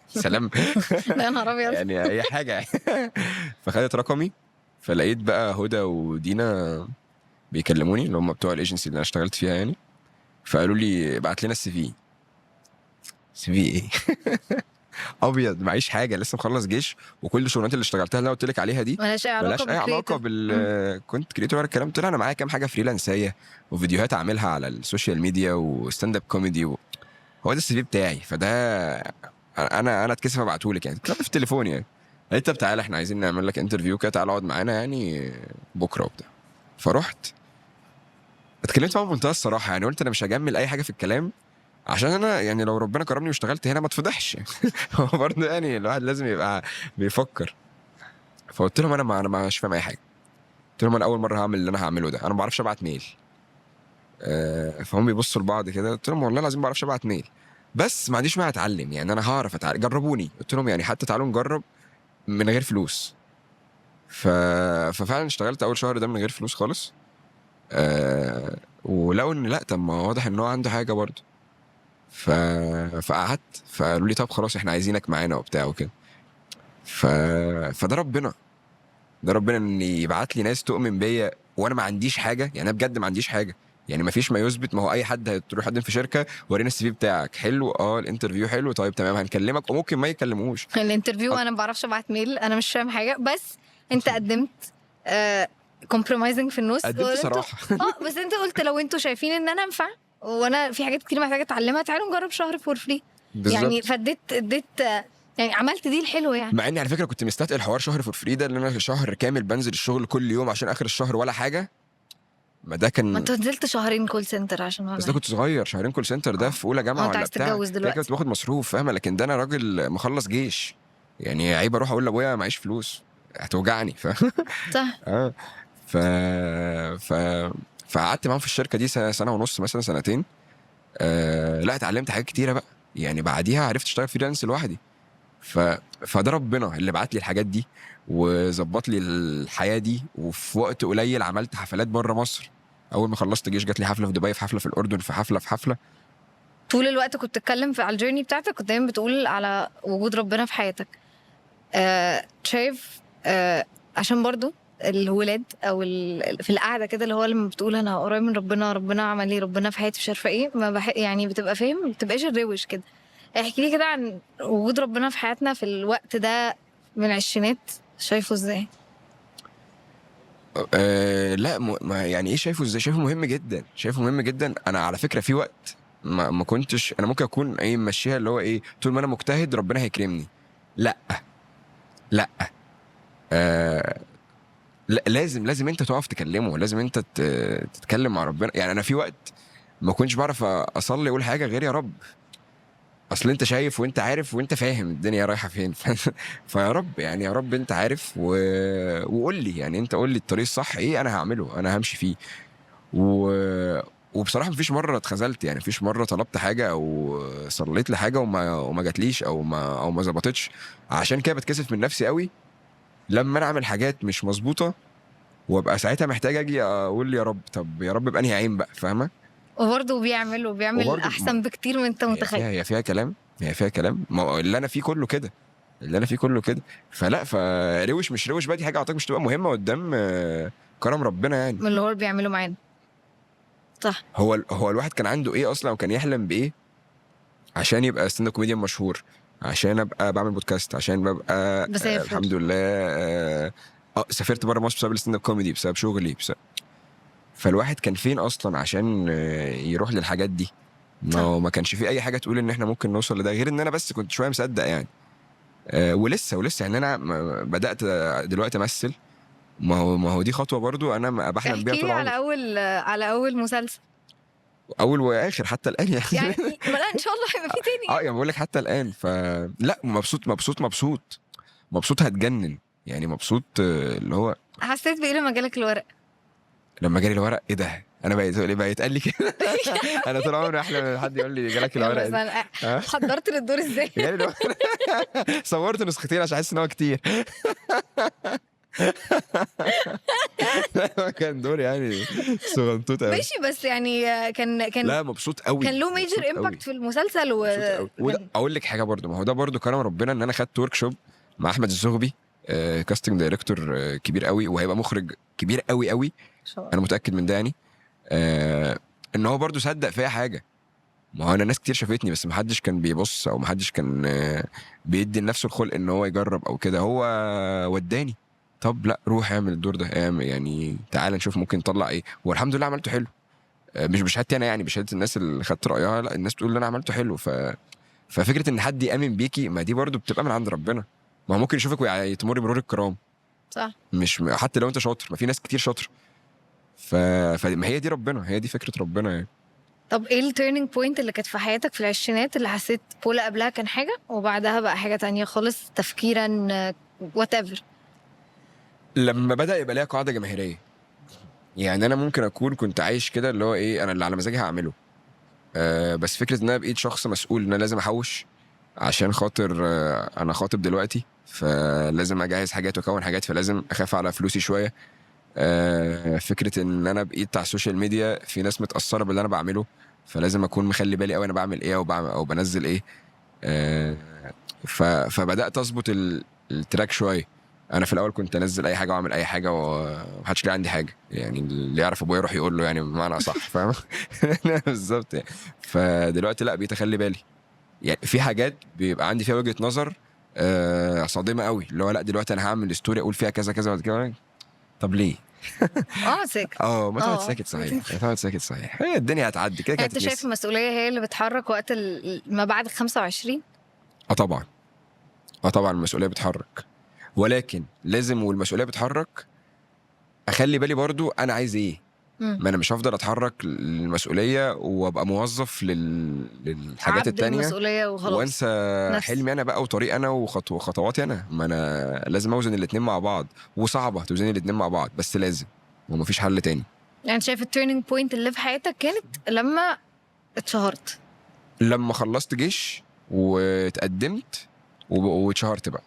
سلام. يا نهار ابيض يعني اي حاجة. فخدت رقمي، فلقيت بقى هدى ودينا بيكلموني اللي هم بتوع الايجنسي اللي انا اشتغلت فيها يعني. فقالوا لي ابعت لنا ال CV. CV ايه؟ ابيض، معيش حاجة، لسه مخلص جيش، وكل الشغلانات اللي اشتغلتها اللي انا قلت لك عليها دي مالهاش اي علاقة بال content creator ولا الكلام. قلت لها انا معايا كام حاجة freelance يه وفيديوهات اعملها على ال social media و stand up comedy هو ده ال CV بتاعي، فده انا اتكسف ابعته لك يعني، في التليفون يعني. قالت طب تعالى احنا عايزين نعمل لك interview كده، تعالى اقعد معانا يعني بكره وبتاع. فرحت اتكلمت معاهم بمنتهى الصراحة يعني، قلت انا مش هجمل اي حاجة في الكلام عشان انا يعني لو ربنا كرمني واشتغلت هنا ما اتفضحش. هو برضه يعني الواحد لازم يبقى بيفكر. فقلت لهم انا مش فاهم اي حاجة. قلت لهم انا اول مرة هعمل اللي انا هعمله ده، انا ما بعرفش ابعت mail. فهم بيبصوا لبعض كده. قلت لهم والله العظيم ما بعرفش ابعت mail، بس ما عنديش ما اتعلم يعني، انا هعرف اتعلم، جربوني. قلت لهم يعني حتى تعالوا نجرب من غير فلوس. ففعلا اشتغلت اول شهر ده من غير فلوس خالص. ولو ان لا، طب ما واضح ان هو عنده حاجة برضه. فقعدت، فقالوا لي طب خلاص احنا عايزينك معانا وبتاع وكده. فده ربنا، ده ربنا ان يبعت لي ناس تؤمن بيا وانا ما عنديش حاجة يعني، انا بجد ما عنديش حاجة يعني، ما فيش ما يثبت. ما هو اي حد هتروح تقدم في شركة، ورينا ال CV بتاعك، حلو، ال interview حلو، طيب تمام هنكلمك، وممكن ما يكلموش. ال interview انا ما بعرفش ابعت mail، انا مش فاهم حاجة، بس انت قدمت compromising في النص. قدمت صراحة. بس انت قلت لو انتوا شايفين ان انا انفع وانا في حاجات كتير محتاجه اتعلمها، تعالوا نجرب شهر for free يعني. فديت اديت يعني، عملت deal حلو يعني. مع اني على فكرة كنت مستثقل حوار شهر for free ده، اللي انا شهر كامل بنزل الشغل كل يوم عشان اخر الشهر ولا حاجة. ما ده كان، ما انت نزلت شهرين call center عشان، بس ده كنت صغير، شهرين call center ده في اولى جامعه ولا بتاع، تتجوز دلوقتي كنت باخد مصروف فاهمه. لكن ده انا راجل مخلص جيش يعني، عيب اروح اقول لابويا معيش فلوس، هتوجعني فاهم. صح. ف فقعدت معاهم في الشركة دي سنة ونص مثلا، سنتين. لا اتعلمت حاجات كتيرة بقى يعني، بعديها عرفت اشتغل freelance لوحدي. فده ربنا اللي بعت لي الحاجات دي وظبط لي الحياة دي. وفي وقت قليل عملت حفلات بره مصر. اول ما خلصت جيش جات لي حفلة في دبي، في حفلة في الاردن، في حفلة في حفلة. طول الوقت كنت تتكلم على ال journey بتاعتك، كنت دايما بتقول على وجود ربنا في حياتك. شايف عشان برضو الولاد او في القعدة كده اللي هو لما بتقول انا قريب من ربنا، ربنا عمل لي، ربنا في حياتي مش عارفه ايه، ما يعني بتبقى فاهم، ما بتبقاش الروش كده. احكي لي كده عن وجود ربنا في حياتنا في الوقت ده من العشرينات، شايفه ازاي؟ لا ما يعني ايه شايفه ازاي؟ شايفه مهم جدا، شايفه مهم جدا. انا على فكرة في وقت ما كنتش انا ممكن اكون ايه ماشيها اللي هو ايه، طول ما انا مجتهد ربنا هيكرمني. لا لا، لا، لازم انت تقف تكلمه، لازم انت تتكلم مع ربنا يعني. انا في وقت ما كنتش بعرف اصلي اقول حاجة غير يا رب، اصل انت شايف وانت عارف وانت فاهم الدنيا رايحة فين. فيا رب يعني، يا رب انت عارف وقول لي يعني، انت قول لي الطريق الصح ايه، انا هعمله، انا همشي فيه. وبصراحة مفيش مرة اتخذلت يعني، مفيش مرة طلبت حاجة او صليت لحاجة وما جاتليش او ما ظبطتش. عشان كده بتكسف من نفسي قوي لما انا اعمل حاجات مش مظبوطة، وابقى ساعتها محتاج اجي اقول يا رب، طب يا رب بانهي عين بقى، فاهمه؟ وبرضه بيعمل وبيعمل وبرضه احسن بكتير من انت هي متخيل. فيها، هي فيها كلام، هي فيها كلام. ما هو اللي انا فيه كله كده، اللي انا فيه كله كده. فلا، فروش مش روش بقى، دي حاجة اعتقد مش تبقى مهمة قدام كرم ربنا يعني، من اللي هو بيعمله معانا. صح. هو الواحد كان عنده ايه اصلا، وكان يحلم بايه عشان يبقى stand-up comedian مشهور، عشان ابقى بعمل بودكاست، عشان ببقى بسافر. الحمد لله سافرت بره مصر بسبب ال stand-up comedy، بسبب شغلي، بسبب. فالواحد كان فين اصلا عشان يروح للحاجات دي؟ ما صح. هو ما كانش في اي حاجة تقول ان احنا ممكن نوصل لده، غير ان انا بس كنت شوية مصدق يعني. ولسه يعني انا بدات دلوقتي امثل. ما هو دي خطوة برضو انا بحلم بيها احكي طول لي على عمري. اول مسلسل. اول واخر حتى الان يعني. يعني ما لا ان شاء الله هيبقى في تاني. يعني بقول لك حتى الان. فلا، مبسوط مبسوط مبسوط مبسوط، هتجنن يعني، مبسوط اللي هو حسيت بايه لما جالك الورق؟ لما جالي الورق، ايه ده؟ انا بقيت بقى يتقال لي كده؟ انا طول عمري احلم ان حد يقول لي جالك الورق دي. مثلا حضرت للدور ازاي؟ جالي الورق، صورت نسختين عشان احس ان هو كتير. لا، كان دور يعني صغنطوط قوي. ماشي، بس يعني كان لا مبسوط قوي، كان له major مبسوط قوي. impact في المسلسل و مبسوط قوي. وده اقول لك حاجة برضو، ما هو ده برضو كرم ربنا ان انا خدت workshop مع احمد الزغبي، casting director كبير قوي، وهيبقى مخرج كبير قوي قوي، إن شاء الله. انا متاكد من ده يعني. ان هو برضو صدق فيا حاجة. ما هو انا ناس كتير شافتني، بس ما حدش كان بيبص، او ما حدش كان بيدي لنفسه الخلق ان هو يجرب او كده. هو وداني، طب لا روح اعمل الدور ده، اعمل يعني، تعال نشوف ممكن نطلع ايه. والحمد لله عملته حلو. مش بشهادتي انا يعني، بشهادة الناس اللي خدت رايها، لا الناس بتقول ان انا عملته حلو. ففكره ان حد يامن بيكي، ما دي برضو بتبقى من عند ربنا. ما هو ممكن يشوفك ويتمر مرور الكرام. صح. مش حتى لو انت شاطر، ما في ناس كتير شاطرة. فما هي دي ربنا، هي دي فكرة ربنا يعني. طب ايه ال turning point اللي كانت في حياتك في العشرينات اللي حسيت بولا قبلها كان حاجة وبعدها بقى حاجة تانية خالص، تفكيرا whatever؟ لما بدا يبقى ليها قاعدة جماهيرية. يعني انا ممكن اكون كنت عايش كده اللي هو ايه، انا اللي على مزاجي هعمله، بس فكرة ان انا بقيت شخص مسؤول، ان انا لازم احوش عشان خاطر انا خاطب دلوقتي، فلازم اجهز حاجات واكون حاجات، فلازم اخاف على فلوسي شوية. فكرة ان انا بقيت على ال social media في ناس متاثرة باللي انا بعمله، فلازم اكون مخلي بالي قوي انا بعمل ايه او بعمل او بنزل ايه. فبدات اظبط ال track شوية. انا في الاول كنت انزل اي حاجة واعمل اي حاجة ومحدش ليه عندي حاجة يعني، اللي يعرف ابويا يروح يقول له يعني، بمعنى اصح، فاهم؟ بالظبط يعني. فدلوقتي لا، بقيت اخلي بالي يعني، في حاجات بيبقى عندي فيها وجهه نظر صادمه قوي، اللي هو لا دلوقتي انا هعمل story اقول فيها كذا كذا بعد كده، طب ليه؟ ساكت. ما تقعد ساكت صحيح، ما تقعد ساكت صحيح، هي الدنيا هتعدي كده كده. انت شايف المسؤولية هي اللي بتحرك وقت ما بعد 25؟ طبعا، طبعا المسؤولية بتحرك، ولكن لازم والمسؤولية بتحرك اخلي بالي برضو انا عايز ايه. ما انا مش هفضل اتحرك للمسؤولية وابقى موظف للحاجات التانية المسؤولية وخلاص، وانسى حلمي انا بقى وطريق انا وخطواتي انا. ما انا لازم اوزن الاثنين مع بعض، وصعبة توزن الاثنين مع بعض، بس لازم، ومفيش حل تاني. يعني شايف ال turning point اللي في حياتك كانت لما اتشهرت؟ لما خلصت جيش واتقدمت واتشهرت بقى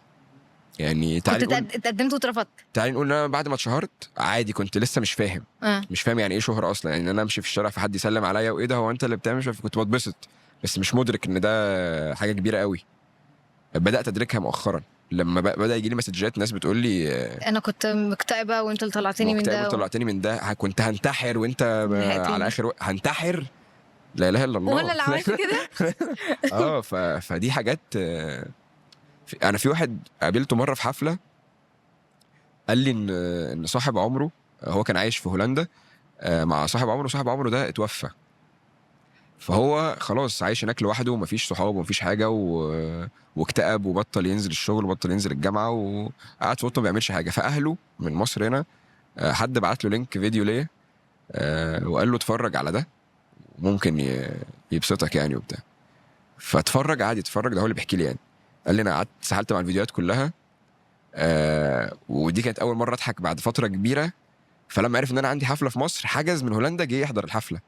يعني. تعالي كنت اتقدمت واترفضت. تعالي نقول ان انا بعد ما اتشهرت عادي كنت لسه مش فاهم. مش فاهم يعني ايه شهره اصلا، يعني ان انا امشي في الشارع فحد يسلم عليا وايه ده، هو انت اللي بتعمل؟ كنت بتبسط بس مش مدرك ان ده حاجة كبيرة قوي. بدات ادركها مؤخرا لما بدا يجي لي مسجات ناس بتقول لي انا كنت مكتئبه وانت اللي طلعتني من ده، طلعتني من ده، كنت هنتحر وانت على اخر هنتحر، لا اله الا الله، وانا اللي عملت كده. فدي حاجات. انا في واحد قابلته مرة في حفلة قال لي ان صاحب عمره، هو كان عايش في هولندا مع صاحب عمره، صاحب عمره ده اتوفى، فهو خلاص عايش هناك لوحده ومفيش صحاب ومفيش حاجة واكتئب وبطل ينزل الشغل وبطل ينزل الجامعة وقعد في اوضته ما بيعملش حاجة. فاهله من مصر هنا حد بعت له link فيديو ليا وقال له اتفرج على ده ممكن يبسطك يعني وبتاع. فاتفرج عادي، اتفرج، ده هو اللي بيحكي لي يعني. قال لي انا قعدت سحلت مع الفيديوهات كلها، ودي كانت اول مرة اضحك بعد فترة كبيرة. فلما عرف ان انا عندي حفلة في مصر حجز من هولندا جه يحضر الحفلة.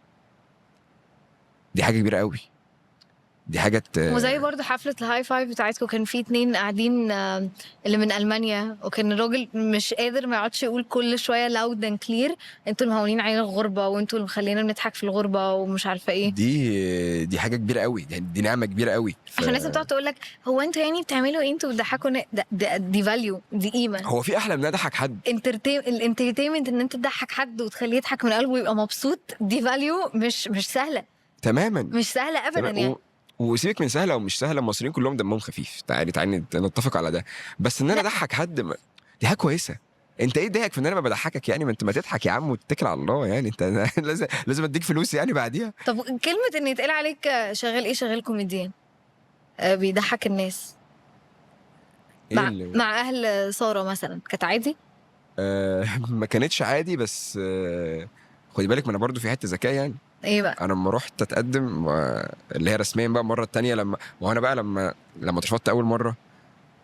دي حاجة كبيرة قوي. دي حاجة وزي برضه حفلة ال high five بتاعتكم، كان في اتنين قاعدين اللي من المانيا، وكان الراجل مش قادر ما يقعدش يقول كل شوية loud and clear، انتوا اللي مهونين علينا الغربة وانتوا اللي مخلينا بنضحك في الغربة ومش عارفه ايه. دي حاجة كبيرة قوي، دي نعمه كبيرة قوي. عشان الناس بتقعد تقول لك هو انتوا يعني بتعملوا ايه، انتوا بتضحكوا دي value، دي قيمة. هو في احلى من إن اضحك حد؟ ال entertainment، ان انت تضحك حد وتخليه يضحك من قلبه ويبقى مبسوط، دي value مش سهلة. تماما. مش سهلة ابدا. يعني وسيبك من سهلة ومش سهله، المصريين كلهم دمهم خفيف، تعالي تعالي نتفق على ده. بس ان انا اضحك حد دي حاجة كويسة. انت ايه ضايقك في ان انا بضحكك يعني؟ ما انت ما تضحك يا عم وتتكل على الله يعني، انت لازم اديك فلوس يعني بعديها. طب كلمة ان يتقال عليك شغال ايه، شغال كوميديان، بيضحك الناس، إيه مع مع اهل ساره مثلا كانت عادي؟ ما كانتش عادي، بس خدي بالك ما انا برضو في حتة ذكاء يعني. ايه بقى؟ انا لما رحت اتقدم اللي هي رسميا بقى المرة الثانية، لما وانا بقى لما اترفضت اول مرة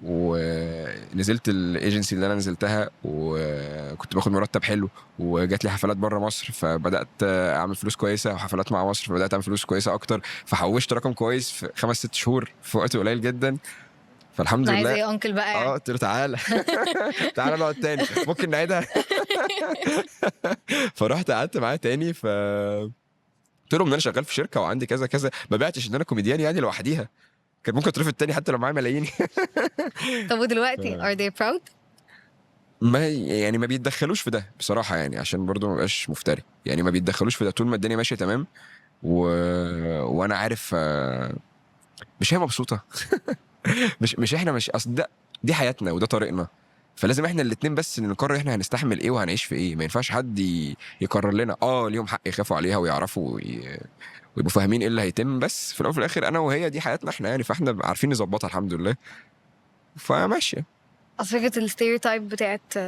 ونزلت الايجنسي اللي انا نزلتها وكنت باخد مرتب حلو، وجات لي حفلات بره مصر فبدات اعمل فلوس كويسة، وحفلات مع مصر فبدات اعمل فلوس كويسة اكتر، فحوشت رقم كويس في 5-6 شهور في وقت قليل جدا، فالحمد انا لله. عايزه ايه uncle بقى يعني؟ قلت له تعالى تعالى نقعد تاني، ممكن نعيدها. فرحت قعدت معاه تاني، ف قلت لهم ان انا شغال في شركة وعندي كذا كذا، ما بعتش ان انا كوميديان يعني لوحديها، كان ممكن اترفض تاني حتى لو معايا ملايين. طب ودلوقتي are they proud؟ ما يعني ما بيتدخلوش في ده بصراحة يعني، عشان برضو ما بقاش مفتري يعني، ما بيتدخلوش في ده طول ما الدنيا ماشية تمام وانا عارف مش هي مبسوطة. مش احنا مش اصل ده دي حياتنا وده طريقنا، فلازم احنا الاثنين بس نقرر احنا هنستحمل ايه وهنعيش في ايه. ما ينفعش حد يقرر لنا. ليهم حق يخافوا عليها ويعرفوا ويبقوا فاهمين ايه اللي هيتم، بس في الاول وفي الاخر انا وهي دي حياتنا احنا يعني، فاحنا عارفين نظبطها الحمد لله، فماشيه. اصل فكرة ال stereotype بتاعت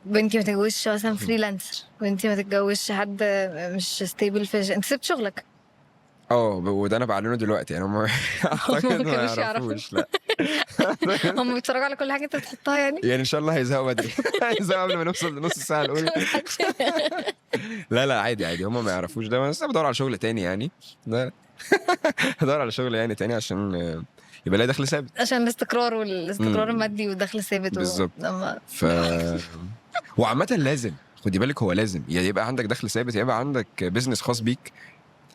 بنتي ما تتجوزش مثلا freelancer، بنتي ما تتجوزش حد مش stable في انت سبت شغلك. وده انا بعلنه دلوقتي يعني، هم اعتقد ما ما كانوش يعرفوا. يعرفوش. لا هم بيتفرجوا على كل حاجة انت بتحطها يعني. يعني ان شاء الله هيزهقوا بدري، هيزهقوا قبل ما نوصل لنص الساعة الاولى. لا لا عادي عادي، هم ما يعرفوش ده، بس انا بدور على شغل تاني يعني. لا بدور على شغل يعني تاني عشان يبقى ليا دخل ثابت، عشان الاستقرار والاستقرار المادي والدخل الثابت بالظبط. وعامة لازم خدي بالك، هو لازم يا يبقى عندك دخل ثابت يا يبقى عندك business خاص بيك،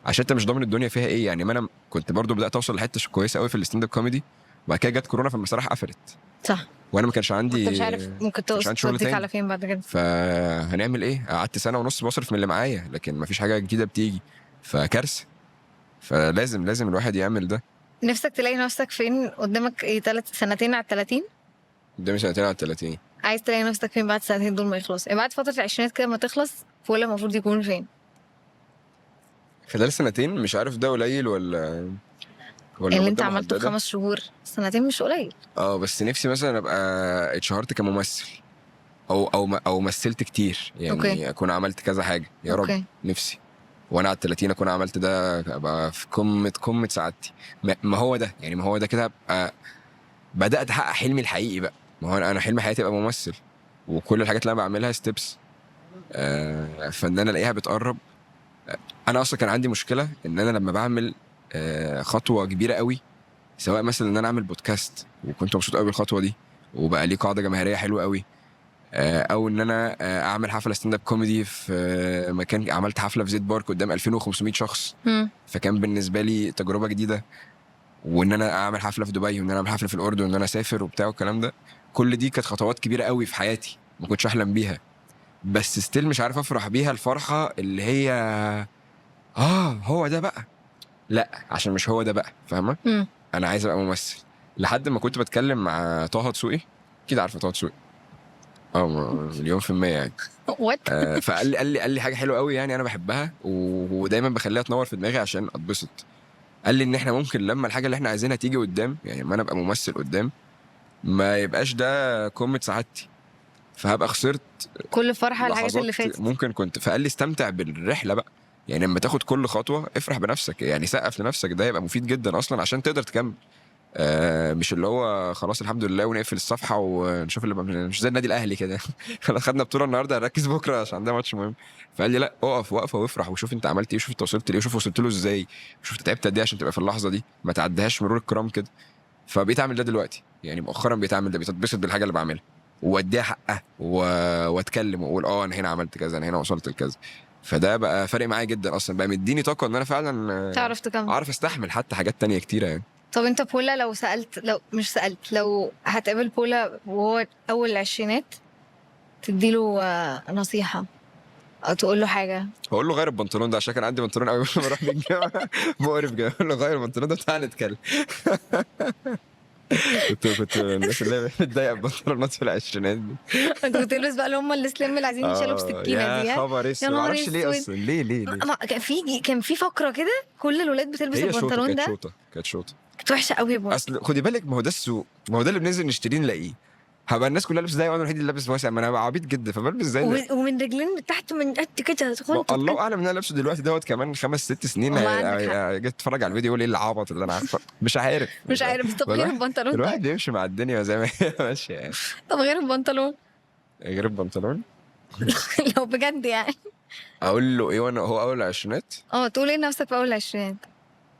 عشان انت مش ضامن الدنيا فيها ايه يعني. ما انا كنت برضو بدات اوصل لحته كويسة قوي في ال stand up comedy، وبعد كده جت كورونا فالمسارح قفلت. صح. وانا ما كانش عندي، انت مش عارف ممكن كانش عندي شغل توديك تاني. على فين بعد كده. فهنعمل ايه؟ قعدت سنة ونص بصرف من اللي معايا، لكن ما فيش حاجة جديدة بتيجي، فكارثه. فلازم لازم الواحد يعمل ده. نفسك تلاقي نفسك فين قدامك ايه 3 سنتين على 30؟ قدامي سنتين على 30. عايز تلاقي نفسك فين بعد السنتين دول ما يخلص؟ يعني بعد فترة العشرينات كده ما تخلص، فولا المفروض يكون فين؟ خلال سنتين مش عارف ده قليل ولا اللي انت مدة عملته في محددة. 5 شهور، سنتين مش قليل. بس نفسي مثلا ابقى اتشهرت كممثل او مثلت كتير يعني. okay. اكون عملت كذا حاجة يا رب. okay. نفسي وانا على 30 اكون عملت ده، ابقى في قمة سعادتي. ما هو ده يعني، ما هو ده كده ابقى بدات احقق حلمي الحقيقي بقى. ما هو انا حلم حياتي ابقى ممثل، وكل الحاجات اللي انا بعملها steps، فان انا الاقيها بتقرب. انا اصلا كان عندي مشكلة ان انا لما بعمل خطوة كبيرة قوي، سواء مثلا ان انا اعمل بودكاست وكنت مبسوط قوي بالخطوه دي وبقى ليه قاعدة جماهيرية حلوة قوي، او ان انا اعمل حفلة stand up comedy في مكان، عملت حفلة في زيت بارك قدام 2500 شخص، فكان بالنسبة لي تجربه جديدة، وان انا اعمل حفلة في دبي، وان انا اعمل حفلة في الاردن، وان انا اسافر وبتاع والكلام ده، كل دي كانت خطوات كبيرة قوي في حياتي ما كنتش احلم بيها، بس still مش عارف افرح بيها الفرحة اللي هي هو ده بقى. لا عشان مش هو ده بقى، فاهمه؟ انا عايز ابقى ممثل. لحد ما كنت بتكلم مع طه دسوقي، اكيد عارفه طه دسوقي، مليون في المية يعني. what؟ فقال لي قال لي حاجة حلوة قوي يعني، انا بحبها ودايما بخليها تنور في دماغي عشان اتبسط. قال لي ان احنا ممكن لما الحاجة اللي احنا عايزينها تيجي قدام، يعني ما انا ابقى ممثل قدام، ما يبقاش ده قمة سعادتي، فهبقى خسرت كل فرحه الحاجات اللي لحظات فاتت ممكن كنت. فقال لي استمتع بالرحله بقى، يعني لما تاخد كل خطوة افرح بنفسك، يعني سقف لنفسك، ده يبقى مفيد جدا اصلا عشان تقدر تكمل. مش اللي هو خلاص الحمد لله ونقفل الصفحة ونشوف اللي مش زي النادي الاهلي كده، خلاص خدنا بطوله النهارده هنركز بكره عشان عندنا ماتش مهم. فقال لي لا، اقف وقفه وافرح وشوف انت عملت ايه، وشوف انت وصلت لايه، وشوف وصلت له ازاي، وشوف انت تعبت قد ايه عشان تبقى في اللحظة دي، ما تعديهاش مرور الكرام كده. فبقيت اعمل ده دلوقتي، يعني مؤخرا بقيت اعمل ده، بقيت اتبسط بالحاجة اللي بعملها واديها حقها واتكلم واقول انا هنا عملت كذا، انا هنا وصلت لكذا. فده بقى فارق معايا جدا اصلا، بقى مديني طاقة ان انا فعلا تعرف تكمل، اعرف استحمل حتى حاجات تانية كتيرة يعني. طب انت بولا لو سالت، لو مش سالت، لو هتقابل بولا وهو اول العشرينات تديله نصيحة او تقول له حاجة؟ هقول له غير البنطلون ده، عشان كان عندي بنطلون قوي لما اروح الجامعة مقرف جدا. اقول له غير البنطلون ده، تعالى نتكلم. كنت الناس اللي هي متضايقة ببنطلونات في العشرينات دي. انت كنت تلبس بقى اللي هم ال slim اللي عايزين يشيلوا بسكينة دي. يا خبر اسود، يا ما نهار اعرفش ليه اسود. اصلا، ليه ليه ليه؟ ما كان في فقره كده كل الولاد بتلبس هي شوطه، البنطلون كانت ده. شوطه، كانت شوطه، كانت وحشة قوي برضه. اصل خدي بالك، ما هو ده السوق، ما هو ده اللي بننزل نشتريه نلاقيه. هبقى الناس كلها لابسه زي، وانا الوحيد اللي لابس واسع، ما انا هبقى عبيط جدا، فبلبس زي ده. ومن رجلين من تحت من قد كده ما الله اعلم ان انا لابسه دلوقتي دوت كمان 5 6 سنين والله عندك حق. جيت اتفرج على الفيديو يقول ايه العبط اللي انا عارفه، مش عارف. مش عارف. طب غير البنطلون؟ الواحد طيب. بيمشي مع الدنيا زي ما هي ماشية يعني. طب غير البنطلون. غير البنطلون. لو بجد يعني. اقول له ايه وانا هو اول العشرينات؟ اه، تقول ايه لنفسك في اول العشرينات؟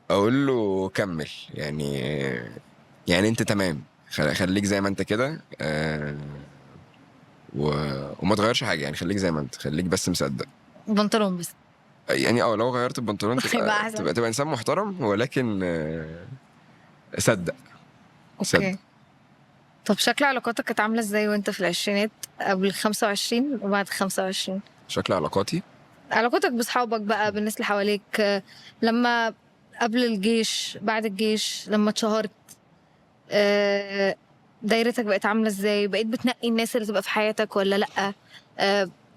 اقول له كمل، يعني انت تمام، خليك زي ما انت كده، وما تغيرش حاجة، يعني خليك زي ما انت، خليك بس مصدق. بنطلون بس. يعني لو غيرت البنطلون هيبقى تبقى أحسن. تبقى انسان محترم، ولكن صدق. صدق. okay. طب شكل علاقاتك كانت عامله ازاي وانت في العشرينات، قبل 25 وبعد 25؟ شكل علاقاتي؟ علاقتك باصحابك بقى، بالناس اللي حواليك، لما قبل الجيش، بعد الجيش، لما اتشهرت، دايرتك بقت عامله ازاي؟ بقيت بتنقي الناس اللي تبقى في حياتك ولا لا؟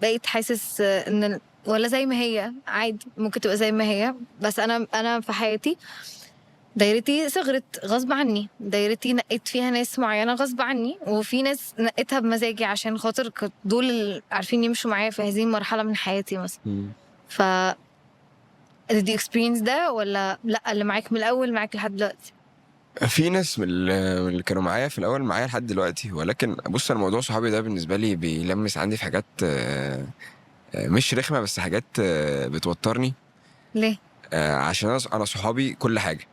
بقيت حاسس ان ولا زي ما هي عادي، ممكن تبقى زي ما هي؟ بس انا في حياتي دايرتي صغرت غصب عني، دايرتي نقيت فيها ناس معينة غصب عني، وفي ناس نقيتها بمزاجي عشان خاطر كنت دول اللي عارفين يمشوا معايا في هذه المرحلة من حياتي مثلا. ف did you experience ده ولا لا، اللي معاك من الاول معاك لحد دلوقتي؟ في ناس من اللي كانوا معايا في الاول معايا لحد دلوقتي، ولكن بص، انا موضوع صحابي ده بالنسبة لي بيلمس عندي في حاجات مش رخمه، بس حاجات بتوترني. ليه؟ عشان انا صحابي كل حاجة،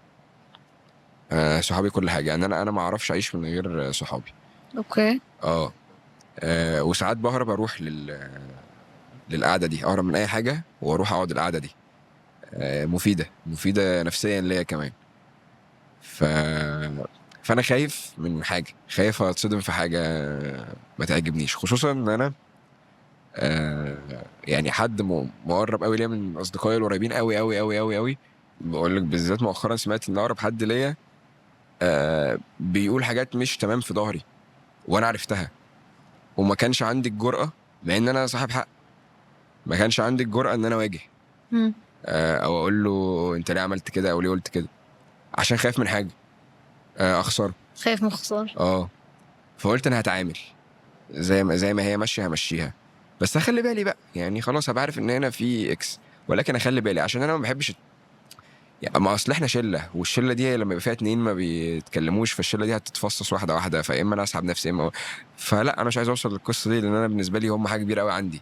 صحابي كل حاجة، يعني انا ما اعرفش اعيش من غير صحابي. okay. وساعات بهرب اروح للقعده دي، اهرب من اي حاجة واروح اقعد القعدة دي، مفيدة، مفيدة نفسيا ليا كمان. فانا خايف من حاجه، خايف اتصدم في حاجة ما تعجبنيش، خصوصا ان انا يعني حد مقرب قوي ليا من اصدقائي القريبين قوي قوي قوي قوي قوي، بقول لك بالذات مؤخرا سمعت ان اقرب حد ليا بيقول حاجات مش تمام في ظهري، وانا عرفتها وما كانش عندي الجرأة، مع ان انا صاحب حق، ما كانش عندي الجرأة ان انا اواجه او اقول له انت ليه عملت كده او ليه قلت كده، عشان خايف من حاجة، اخسره. خايف من خسارة. فقلت انا هتعامل زي ما هي ماشية همشيها، بس هخلي بالي بقى، يعني خلاص هبقى عارف ان هنا في X، ولكن اخلي بالي عشان انا ما بحبش، يعني ما اصل احنا شله، والشله دي لما يبقى فيها اتنين ما بيتكلموش فالشله دي هتتفصص واحدة واحده، فيا اما انا اسحب نفسي يا اما، فلا انا مش عايز اوصل للقصة دي، لان انا بالنسبة لي هم حاجة كبيرة قوي عندي.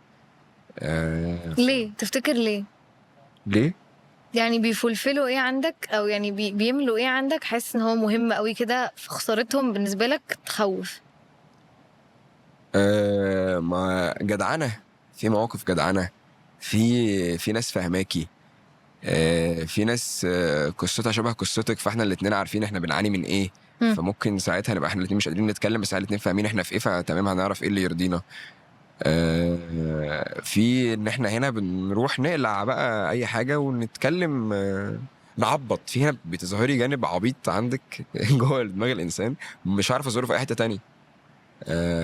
ليه تفتكر ليه؟ ليه؟ يعني بي fulfill وا ايه عندك، او يعني بيملوا ايه عندك، حاسس ان هو مهم قوي كده في خسارتهم بالنسبة لك تخوف؟ ما جدعنه، في مواقف جدعنه، في ناس فهماكي، في ناس قصتها شبه قصتك، فاحنا الاثنين عارفين احنا بنعاني من ايه. فممكن ساعتها نبقى احنا الاثنين مش قادرين نتكلم، بس احنا الاثنين فاهمين احنا في ايه، فتمام هنعرف ايه اللي يرضينا. في ان احنا هنا بنروح نقلع بقى اي حاجة ونتكلم، نعبط. في هنا بتظهري جانب عبيط عندك جوه دماغ الانسان مش عارف اظهره في اي حتة تانية.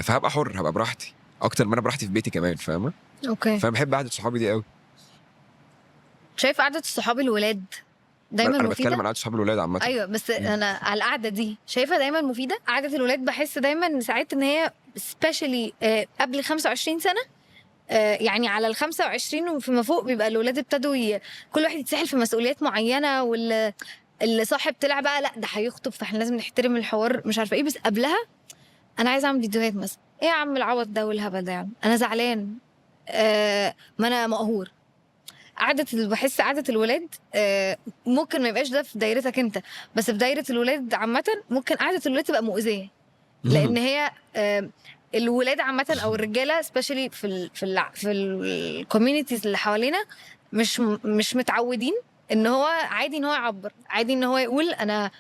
فهبقى حر، هبقى براحتي اكتر ما انا براحتي في بيتي كمان، فاهمه؟ okay. فانا بحب قعدة صحابي دي قوي. شايف قعدة الصحاب الولاد دايما انا مفيدة؟ بتكلم عن قعدة صحاب الولاد عامة. ايوه بس انا على القعدة دي شايفها دايما مفيدة. قعدة الولاد بحس دايما ساعات ان هي especially قبل 25 سنة، يعني على ال 25 وفيما فوق بيبقى الولاد ابتدوا كل واحد يتسحل في مسؤوليات معينة، واللي اللي صاحب طلع بقى لا ده هيخطب فاحنا لازم نحترم الحوار مش عارفه ايه، بس قبلها انا عايزه اعمل فيديوهات مثلا، ايه يا عم العوض ده والهبل ده يعني، انا زعلان، ما انا مقهور. قعدة بحس قعدة الولاد، ممكن ما يبقاش ده في دايرتك انت، بس في دايرة الولاد عامة ممكن قعدة الولاد تبقى مؤذية، لان هي الولاد عامة او الرجالة especially في ال communities اللي حوالينا مش متعودين ان هو عادي ان هو يعبر، عادي ان هو يقول انا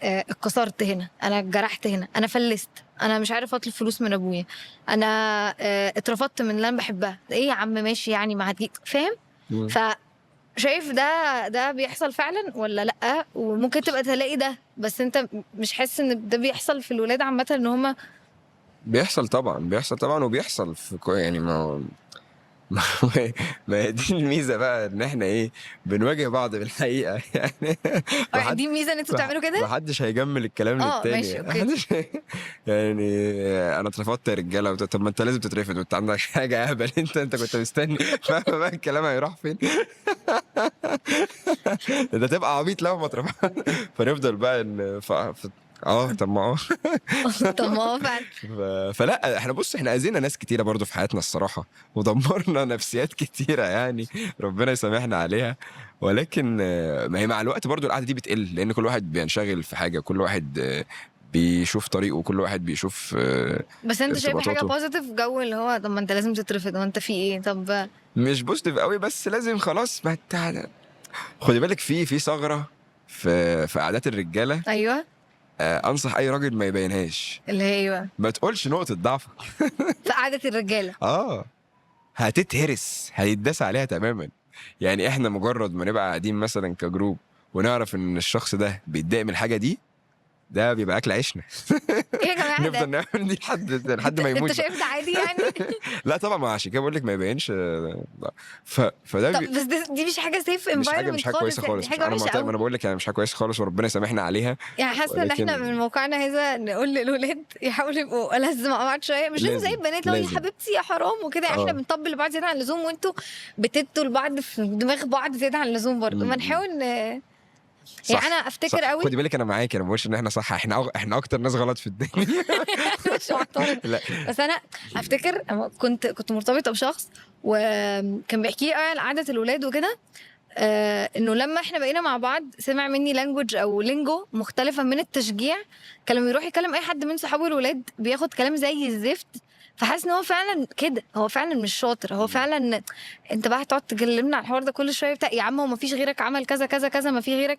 اتكسرت هنا، انا اتجرحت هنا، انا فلست، انا مش عارف اطلب فلوس من ابويا، انا اترفضت من اللي انا بحبها، ايه يا عم ماشي يعني ما هتجي، فاهم؟ فشايف ده بيحصل فعلا ولا لا؟ وممكن تبقى تلاقي ده بس انت مش حاسس ان ده بيحصل في الولاد عامة، ان هم بيحصل طبعا، بيحصل طبعا، وبيحصل في يعني ما ما هي دي الميزة بقى، ان احنا ايه بنواجه بعض بالحقيقة يعني. دي الميزة ان انتوا بتعملوا كده، محدش هيجمل الكلام للتاني. ماشي، okay. يعني انا اترفضت يا رجاله، طب ما انت لازم تترفض وانت عندك حاجة اهبل، انت كنت مستني، فاهمه بقى الكلام هيروح فين؟ ده تبقى عبيط لو ما اترفضت. فنفضل بقى ان طب ما طب ما هو فعلا. فلا احنا بص، احنا اذينا ناس كتيرة برضو في حياتنا الصراحة، ودمرنا نفسيات كتيرة يعني، ربنا يسامحنا عليها. ولكن ما هي مع الوقت برضو القعدة دي بتقل، لان كل واحد بينشغل في حاجة، كل واحد بيشوف طريقه، وكل واحد بيشوف. بس انت شايف حاجة positive جو اللي هو طب ما انت لازم تترفض وانت في ايه؟ طب مش positive قوي، بس لازم خلاص. ما خدي بالك في ثغره في قعدات الرجالة. ايوه، انصح اي راجل ما يبينهاش، اللي هي ايوه ما تقولش نقطة ضعفك في قعدة الرجالة. هتتهرس، هيتداس عليها تماما. يعني احنا مجرد ما نبقى قاعدين مثلا ك group ونعرف ان الشخص ده بيتضايق من الحاجة دي، ده بيبقى اكل عيشنا. ايه يا جماعة نفضل نعمل دي لحد ما يموت. انت شايف ده عادي يعني؟ لا طبعا، ما عشان كده بقول لك ما يبينش. فده طب بس دي مش حاجة safe environment، مش حاجة كويسة خالص. انا بقول لك يعني مش حاجة كويسة خالص، وربنا يسامحنا عليها. يعني حاسه ان احنا من موقعنا هذا نقول للولاد يحاولوا يبقوا ألذ مع بعض شوية، مش لازم زي البنات لو يا حبيبتي يا حرام وكده. احنا بنطبل لبعض زيادة عن اللزوم، وانتوا بتدوا لبعض في دماغ بعض زيادة عن اللزوم برضه. ما نحاول. يعني انا افتكر قوي، خدي بالك انا معاك، انا ما بقولش ان احنا صح، احنا اكتر ناس غلط في الدنيا. مش معترض. بس انا افتكر كنت مرتبطة بشخص، وكان بيحكي لي على قعدة الولاد وكده، انه لما احنا بقينا مع بعض سمع مني language او lingo مختلفة من التشجيع. كان لما يروح يكلم اي حد من صحابه الولاد بياخد كلام زي الزفت، فحاسس ان هو فعلا كده، هو فعلا مش شاطر، هو فعلا انت بقى هتقعد تكلمنا على الحوار ده كل شوية بتاع يا عم هو ما فيش غيرك عمل كذا كذا كذا، ما في غيرك،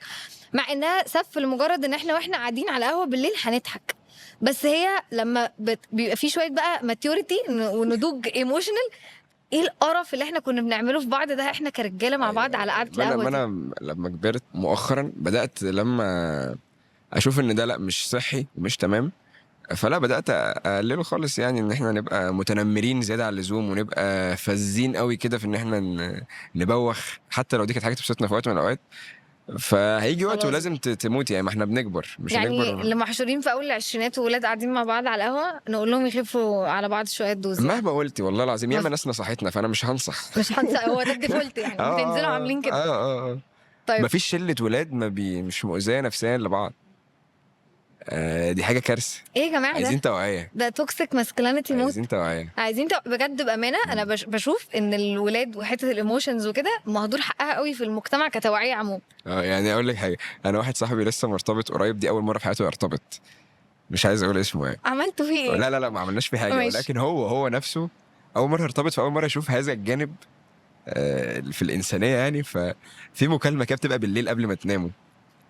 مع انها سف لمجرد ان احنا واحنا قاعدين على قهوة بالليل هنضحك. بس هي لما بيبقى في شوية بقى maturity ونضوج emotional، ايه القرف اللي احنا كنا بنعمله في بعض ده احنا كرجاله مع بعض على قعدة القهوة. انا لما كبرت مؤخرا بدات لما اشوف ان ده لا مش صحي ومش تمام، فلا بدات اقلله خالص. يعني ان احنا نبقى متنمرين زيادة عن اللزوم، ونبقى فزين قوي كده في ان احنا نبوخ، حتى لو دي كانت حاجة تبسطنا في وقت من الاوقات، فهيجي وقت ولازم تموت. يعني ما احنا بنكبر، مش يعني هنكبر. اللي محشورين في اول العشرينات وولاد قاعدين مع بعض على القهوة نقول لهم يخفوا على بعض شوية dose. مهما قلتي والله العظيم ياما ناس نصحتنا، فانا مش هنصح، مش هنصح، هو ده ال default يعني. بتنزلوا عاملين كده. طيب مفيش شله ولاد ما مش مؤذية نفسيا لبعض. دي حاجة كارثة. ايه يا جماعة، عايزين توعيه، ده toxic masculinity موت. عايزين توعيه، عايزين بجد بامانه. انا بشوف ان الولاد وحتة ال emotions وكده مهدور حقها قوي في المجتمع كتوعيه عموما. يعني اقول لك حاجة، انا واحد صاحبي لسه مرتبط قريب، دي اول مرة في حياته يرتبط، مش عايز اقول اسمه يعني. عملتوا فيه ايه؟ لا لا لا ما عملناش فيه حاجة، ولكن هو نفسه اول مرة يرتبط، فاول مرة يشوف هذا الجانب في الانسانية يعني. ففي مكالمة كده بتبقى بالليل قبل ما تناموا،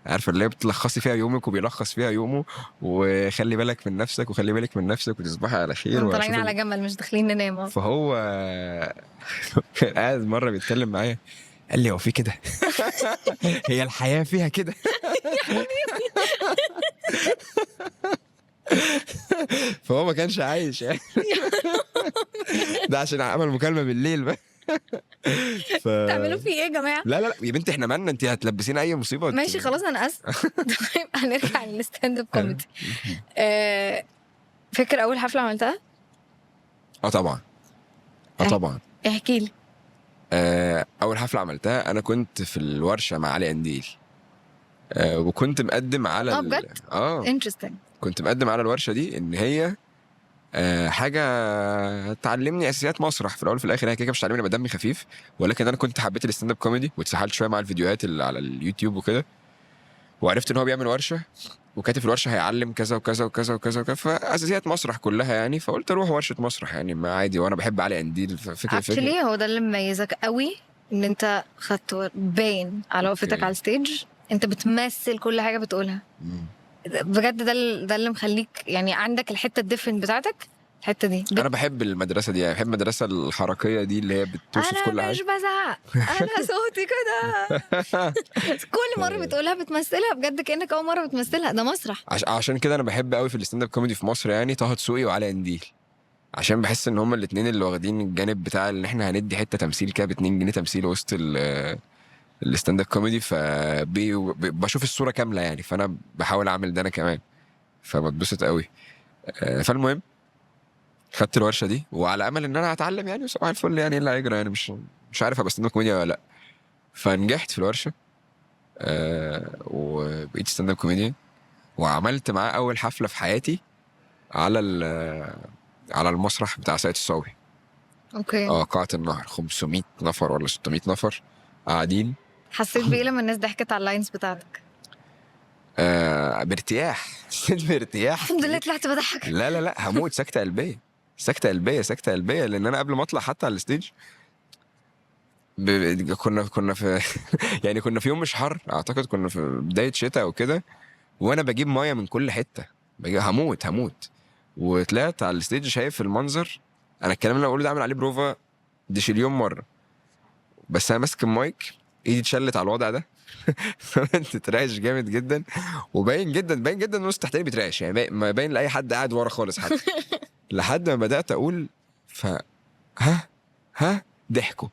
عارفه اللي هي بتلخصي فيها يومك وبيلخص فيها يومه، وخلي بالك من نفسك وخلي بالك من نفسك وتصبحي على خير. طالعين على جمل مش داخلين ننام. فهو قاعد مرة بيتكلم معايا قال لي هو في كده؟ هي الحياة فيها كده؟ فهو ما كانش عايش يعني. ده عشان عمل مكالمة بالليل بقى. تعملوا فيه ايه يا جماعة؟ لا لا لا يا بنتي احنا مالنا، انت هتلبسينا اي مصيبة. ماشي خلاص انا اسف. طيب هنرجع لل stand up comedy. فاكر اول حفلة عملتها؟ طبعا. طبعا. احكي لي. اول حفلة عملتها انا كنت في الورشة مع علي قنديل. وكنت مقدم على بجد؟ interesting. كنت مقدم على الورشة دي ان هي حاجة تعلمني اساسيات مسرح. في الاول وفي الاخر هي كده مش تعلمني ابقى دمي خفيف، ولكن انا كنت حبيت ال stand up comedy واتسحلت شوية مع الفيديوهات اللي على اليوتيوب وكده، وعرفت ان هو بيعمل ورشه وكاتب في الورشة هيعلم كذا وكذا وكذا وكذا وكذا، فاساسيات مسرح كلها يعني. فقلت اروح ورشه مسرح يعني، ما عادي، وانا بحب علي قنديل، ففكره actually هو ده اللي مميزك قوي، ان انت خدت باين على وقفتك على ال stage، انت بتمثل كل حاجة بتقولها بجد. ده اللي مخليك يعني عندك الحتة ال different بتاعتك، الحتة دي. انا بحب المدرسة دي يعني، بحب المدرسة الحركية دي اللي هي بتوصف كل حاجة. انا مش بزعق، انا صوتي كده. كل مرة بتقولها بتمثلها بجد كانك اول مرة بتمثلها. ده مسرح. عشان كده انا بحب قوي في ال stand up comedy في مصر يعني طه دسوقي وعلي قنديل، عشان بحس ان هما الاثنين اللي واخدين الجانب بتاع ان احنا هندي حتة تمثيل كده ب 2 جنيه تمثيل وسط ال stand up comedy، فبشوف الصورة كاملة يعني، فانا بحاول اعمل ده انا كمان، فبتبسط قوي. فالمهم خدت الورشة دي وعلى امل ان انا هتعلم يعني، وصباح الفل يعني ايه اللي هيجرى يعني، مش عارف ابقى stand up comedy ولا لا. فنجحت في الورشة وبقيت stand up comedy، وعملت معاه اول حفلة في حياتي على على المسرح بتاع ساقية الصاوي. okay. قاعة النهر، 500 نفر ولا 600 نفر قاعدين. حسيت بايه لما الناس ضحكت على ال lines بتاعتك؟ بارتياح. بارتياح. الحمد لله طلعت بضحك. لا لا لا، هموت، سكته قلبية سكته قلبية سكته قلبية، لان انا قبل ما اطلع حتى على ال stage كنا في يعني كنا في يوم مش حر، اعتقد كنا في بداية شتاء او كده، وانا بجيب مية من كل حتة، هموت هموت. وطلعت على ال stage شايف المنظر، انا الكلام اللي بقوله ده عامل عليه بروفا ديشليون مرة، بس انا ماسك المايك ايدي اتشلت على الوضع ده. انت ترعش جامد جدا، وباين جدا باين جدا النص التحتاني بيترعش يعني، ما باين لاي حد قاعد ورا خالص حتى. لحد ما بدات اقول ف ها ها ضحكوا،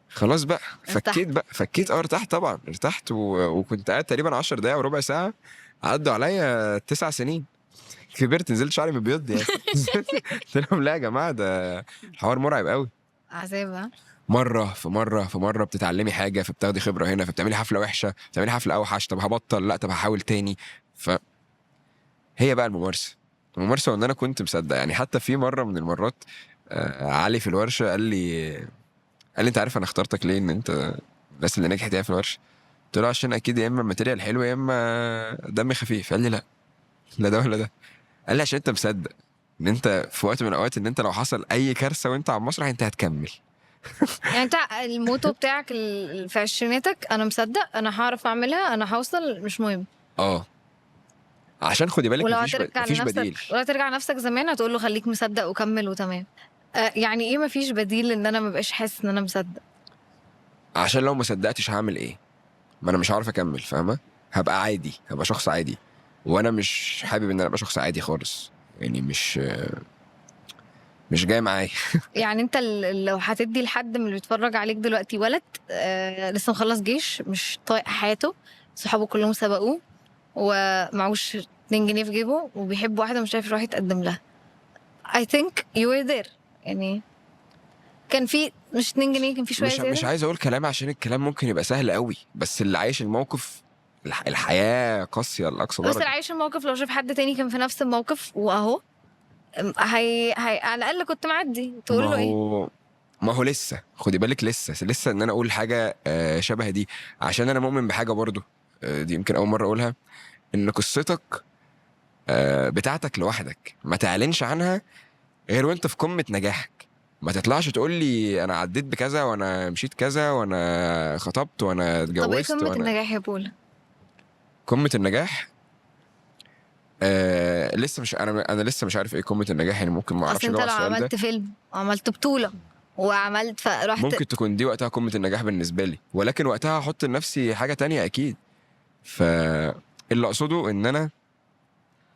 خلاص بقى فكيت بقى، فكيت. ارتحت طبعا، ارتحت. وكنت قاعد تقريبا 10 دقايق وربع ساعة، عدوا عليا 9 سنين، كبرت، نزلت شعري مبيض يعني. قلت لهم لا يا جماعة ده الحوار مرعب قوي. عذاب. مرة في مرة في مرة بتتعلمي حاجة، فبتاخدي خبره هنا، فبتعملي حفلة وحشة، بتعملي حفلة اوحش، طب هبطل، لا طب هحاول تاني. ف هي بقى الممارسة، الممارسة. وان انا كنت مصدق يعني. حتى في مرة من المرات علي في الورشة قال لي انت عارف انا اخترتك ليه؟ ان انت الناس اللي نجحت يعني في الورشة. قلت له عشان اكيد يا اما material حلو يا اما دم خفيف. قال لي لا لا ده ولا ده. قال لي عشان انت مصدق ان انت في وقت من الاوقات ان انت لو حصل اي كارثة وانت على المسرح انت هتكمل. يعني انت ال motto بتاعك في عشريناتك انا مصدق، انا هعرف اعملها، انا هوصل، مش مهم. عشان خدي بالك مفيش بديل. ولا ترجع نفسك زمان هتقول له خليك مصدق وكمل وتمام. يعني ايه مفيش بديل؟ ان انا ما بقاش حاسس ان انا مصدق. عشان لو ما صدقتش هعمل ايه؟ ما انا مش عارف اكمل، فاهمه؟ هبقى عادي، هبقى شخص عادي، وانا مش حابب ان انا ابقى شخص عادي خالص يعني، مش جاي معايا. يعني انت لو هتدي لحد من اللي بيتفرج عليك دلوقتي ولد لسه مخلص جيش، مش طايق حياته، صحابه كلهم سبقوه، ومعوش 2 جنيه في جيبه، وبيحب واحدة مش عارف يروح يتقدم لها، I think you were there. يعني كان في مش 2 جنيه، كان في شوية زيادة. مش عايز اقول كلام عشان الكلام ممكن يبقى سهل قوي، بس اللي عايش الموقف، الحياة قاسية لاقصى درجه. بس اللي عايش الموقف لو شاف حد تاني كان في نفس الموقف واهو هي على الاقل كنت معدي، تقول له ايه؟ ما هو لسه خدي بالك، لسه ان انا اقول حاجة شبه دي، عشان انا مؤمن بحاجة برضو، دي يمكن اول مرة اقولها، ان قصتك بتاعتك لوحدك ما تعلنش عنها غير وانت في قمة نجاحك. ما تطلعش تقول لي انا عديت بكذا وانا مشيت كذا وانا خطبت وانا اتجوزت. طب ايه قمة النجاح يا بولا؟ قمة النجاح لسه مش انا لسه مش عارف ايه قمة النجاح يعني، ممكن ما اعرفش اجاوب على السؤال ده. انت لو عملت فيلم وعملت بطوله وعملت فرحت، ممكن تكون دي وقتها قمة النجاح بالنسبة لي، ولكن وقتها هحط لنفسي حاجة تانية اكيد. فاللي اقصده ان انا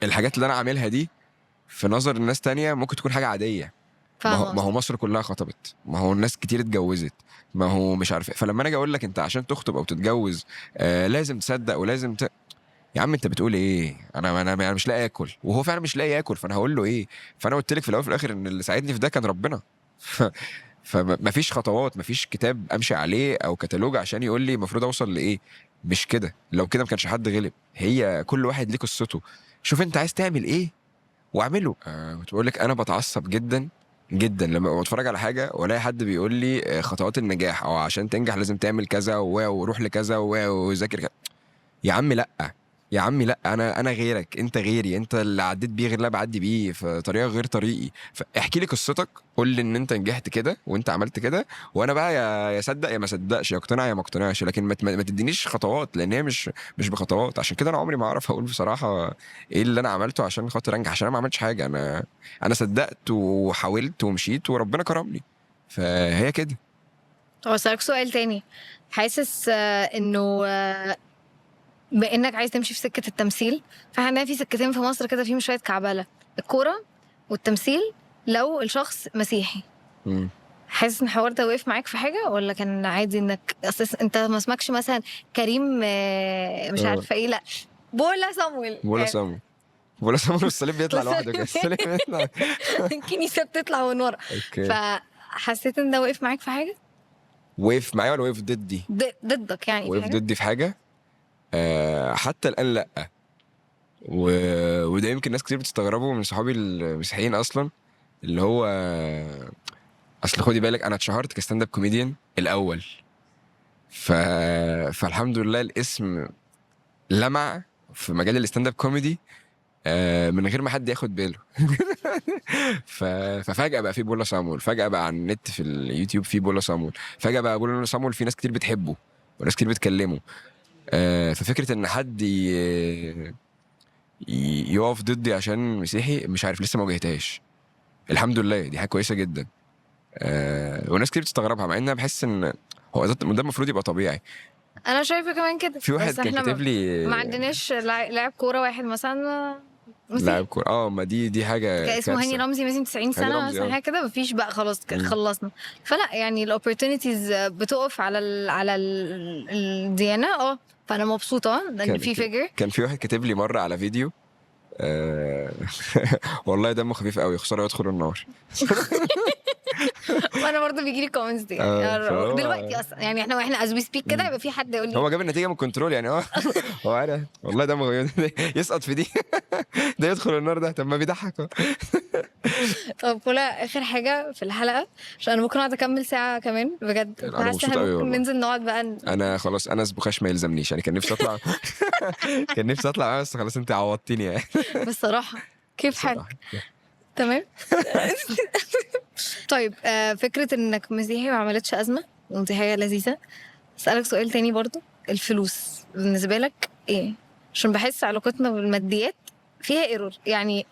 الحاجات اللي انا عاملها دي في نظر الناس تانية ممكن تكون حاجة عادية. ما هو مصر كلها خطبت، ما هو الناس كتير اتجوزت، ما هو مش عارف. فلما انا اجي اقول لك انت عشان تخطب او تتجوز لازم تصدق ولازم يا عم انت بتقول ايه؟ انا مش لاقي اكل، وهو فعلا مش لاقي ياكل، فانا هقول له ايه؟ فانا قلت لك في الاول وفي الاخر ان اللي ساعدني في ده كان ربنا. فمفيش خطوات، مفيش كتاب امشي عليه او كتالوج عشان يقول لي المفروض اوصل لايه. مش كده، لو كده ما كانش حد غلب. هي كل واحد ليه قصته، شوف انت عايز تعمل ايه واعمله. كنت بقول لك انا بتعصب جدا جدا لما بتفرج على حاجة والاقي حد بيقول لي خطوات النجاح، او عشان تنجح لازم تعمل كذا وروح لكذا وذاكر كذا. يا عمي لا، يا عمي لا، انا غيرك، انت غيري، انت اللي عديت بيه غير اللي بعدي بيه، في طريقه غير طريقي. فاحكي لي قصتك، قول لي ان انت نجحت كده وانت عملت كده، وانا بقى يا صدق يا ما صدقش، يا اقتنع يا ما اقتنعش، لكن ما تدينيش خطوات، لان هي مش بخطوات. عشان كده انا عمري ما اعرف اقول بصراحة ايه اللي انا عملته عشان خاطر انجح، عشان انا ما عملتش حاجة. انا صدقت وحاولت ومشيت وربنا كرمني، فهي كده. طب اسالك سؤال تاني، حاسس انه بانك عايز تمشي في سكة التمثيل، فاحنا عندنا في سكتين في مصر كده فيهم شوية كعبله، الكورة والتمثيل. لو الشخص مسيحي، حاسس ان الحوار ده وقف معاك في حاجة، ولا كان عادي انك اصل انت ما اسمكش مثلا كريم مش عارفه ايه، لا بولا صامويل، بولا صامويل، بولا صامويل، والصليب بيطلع لوحده كده، الصليب بيطلع، الكنيسة بتطلع من ورا. فحسيت ان ده وقف معاك في حاجة؟ وقف معايا ولا وقف ضدي؟ ضدك يعني. وقف ضدي في حاجة؟ حتى الآن لأ. وده يمكن ناس كتير بتستغربوا من صحابي المسيحيين أصلا، اللي هو أصل خدي بالك أنا اتشهرت ك stand up comedian الأول، فالحمد لله الاسم لمع في مجال ال stand up comedy من غير ما حد ياخد باله. ففجأة بقى في بولا صامول، فجأة بقى على النت في اليوتيوب في بولا صامول، فجأة بقى بولا صامول في ناس كتير بتحبه وناس كتير بتكلمه. ففكرة ان حد يقف ضدي عشان مسيحي، مش عارف، لسه ما واجهتهاش الحمد لله، دي حاجة كويسة جدا. وناس كتير بتستغربها، مع ان انا بحس ان هو ده المفروض يبقى طبيعي. انا شايفة كمان كده. في واحد كان كاتب لي ما عندناش لاعب كورة واحد مثلا لاعب كورة، ما دي حاجة اسمه هاني رمزي مثلا 90 سنة مثلا حاجة كده، مفيش بقى خلاص خلصنا. فلا يعني ال opportunities بتقف على الديانة. فانا مبسوطة ان في figure. كان في واحد كاتب لي مرة على فيديو والله دمه خفيف قوي، خسارة يدخل النار. وانا برضه بيجي لي comments دي دلوقتي اصلا، يعني احنا واحنا as we speak كده يبقى في حد يقول لي هو جاب النتيجة من الكنترول يعني. هو عارف والله دمه يسقط في دي، ده يدخل النار ده، طب ما بيضحك. طب بولا، اخر حاجة في الحلقة عشان انا ممكن اقعد اكمل ساعة كمان بجد، انا مبسوط قوي والله. ننزل نقعد بقى انا خلاص، انا بخش ما يلزمنيش يعني، كان نفسي اطلع، كان نفسي اطلع بس خلاص انت عوضتيني يعني. بصراحة كيف حالك؟ تمام. طيب فكرة انك مسيحي ما عملتش ازمة، ودي حاجة لذيذة. اسالك سؤال تاني برضو، الفلوس بالنسبة لك ايه؟ عشان بحس علاقتنا بالماديات فيها error يعني.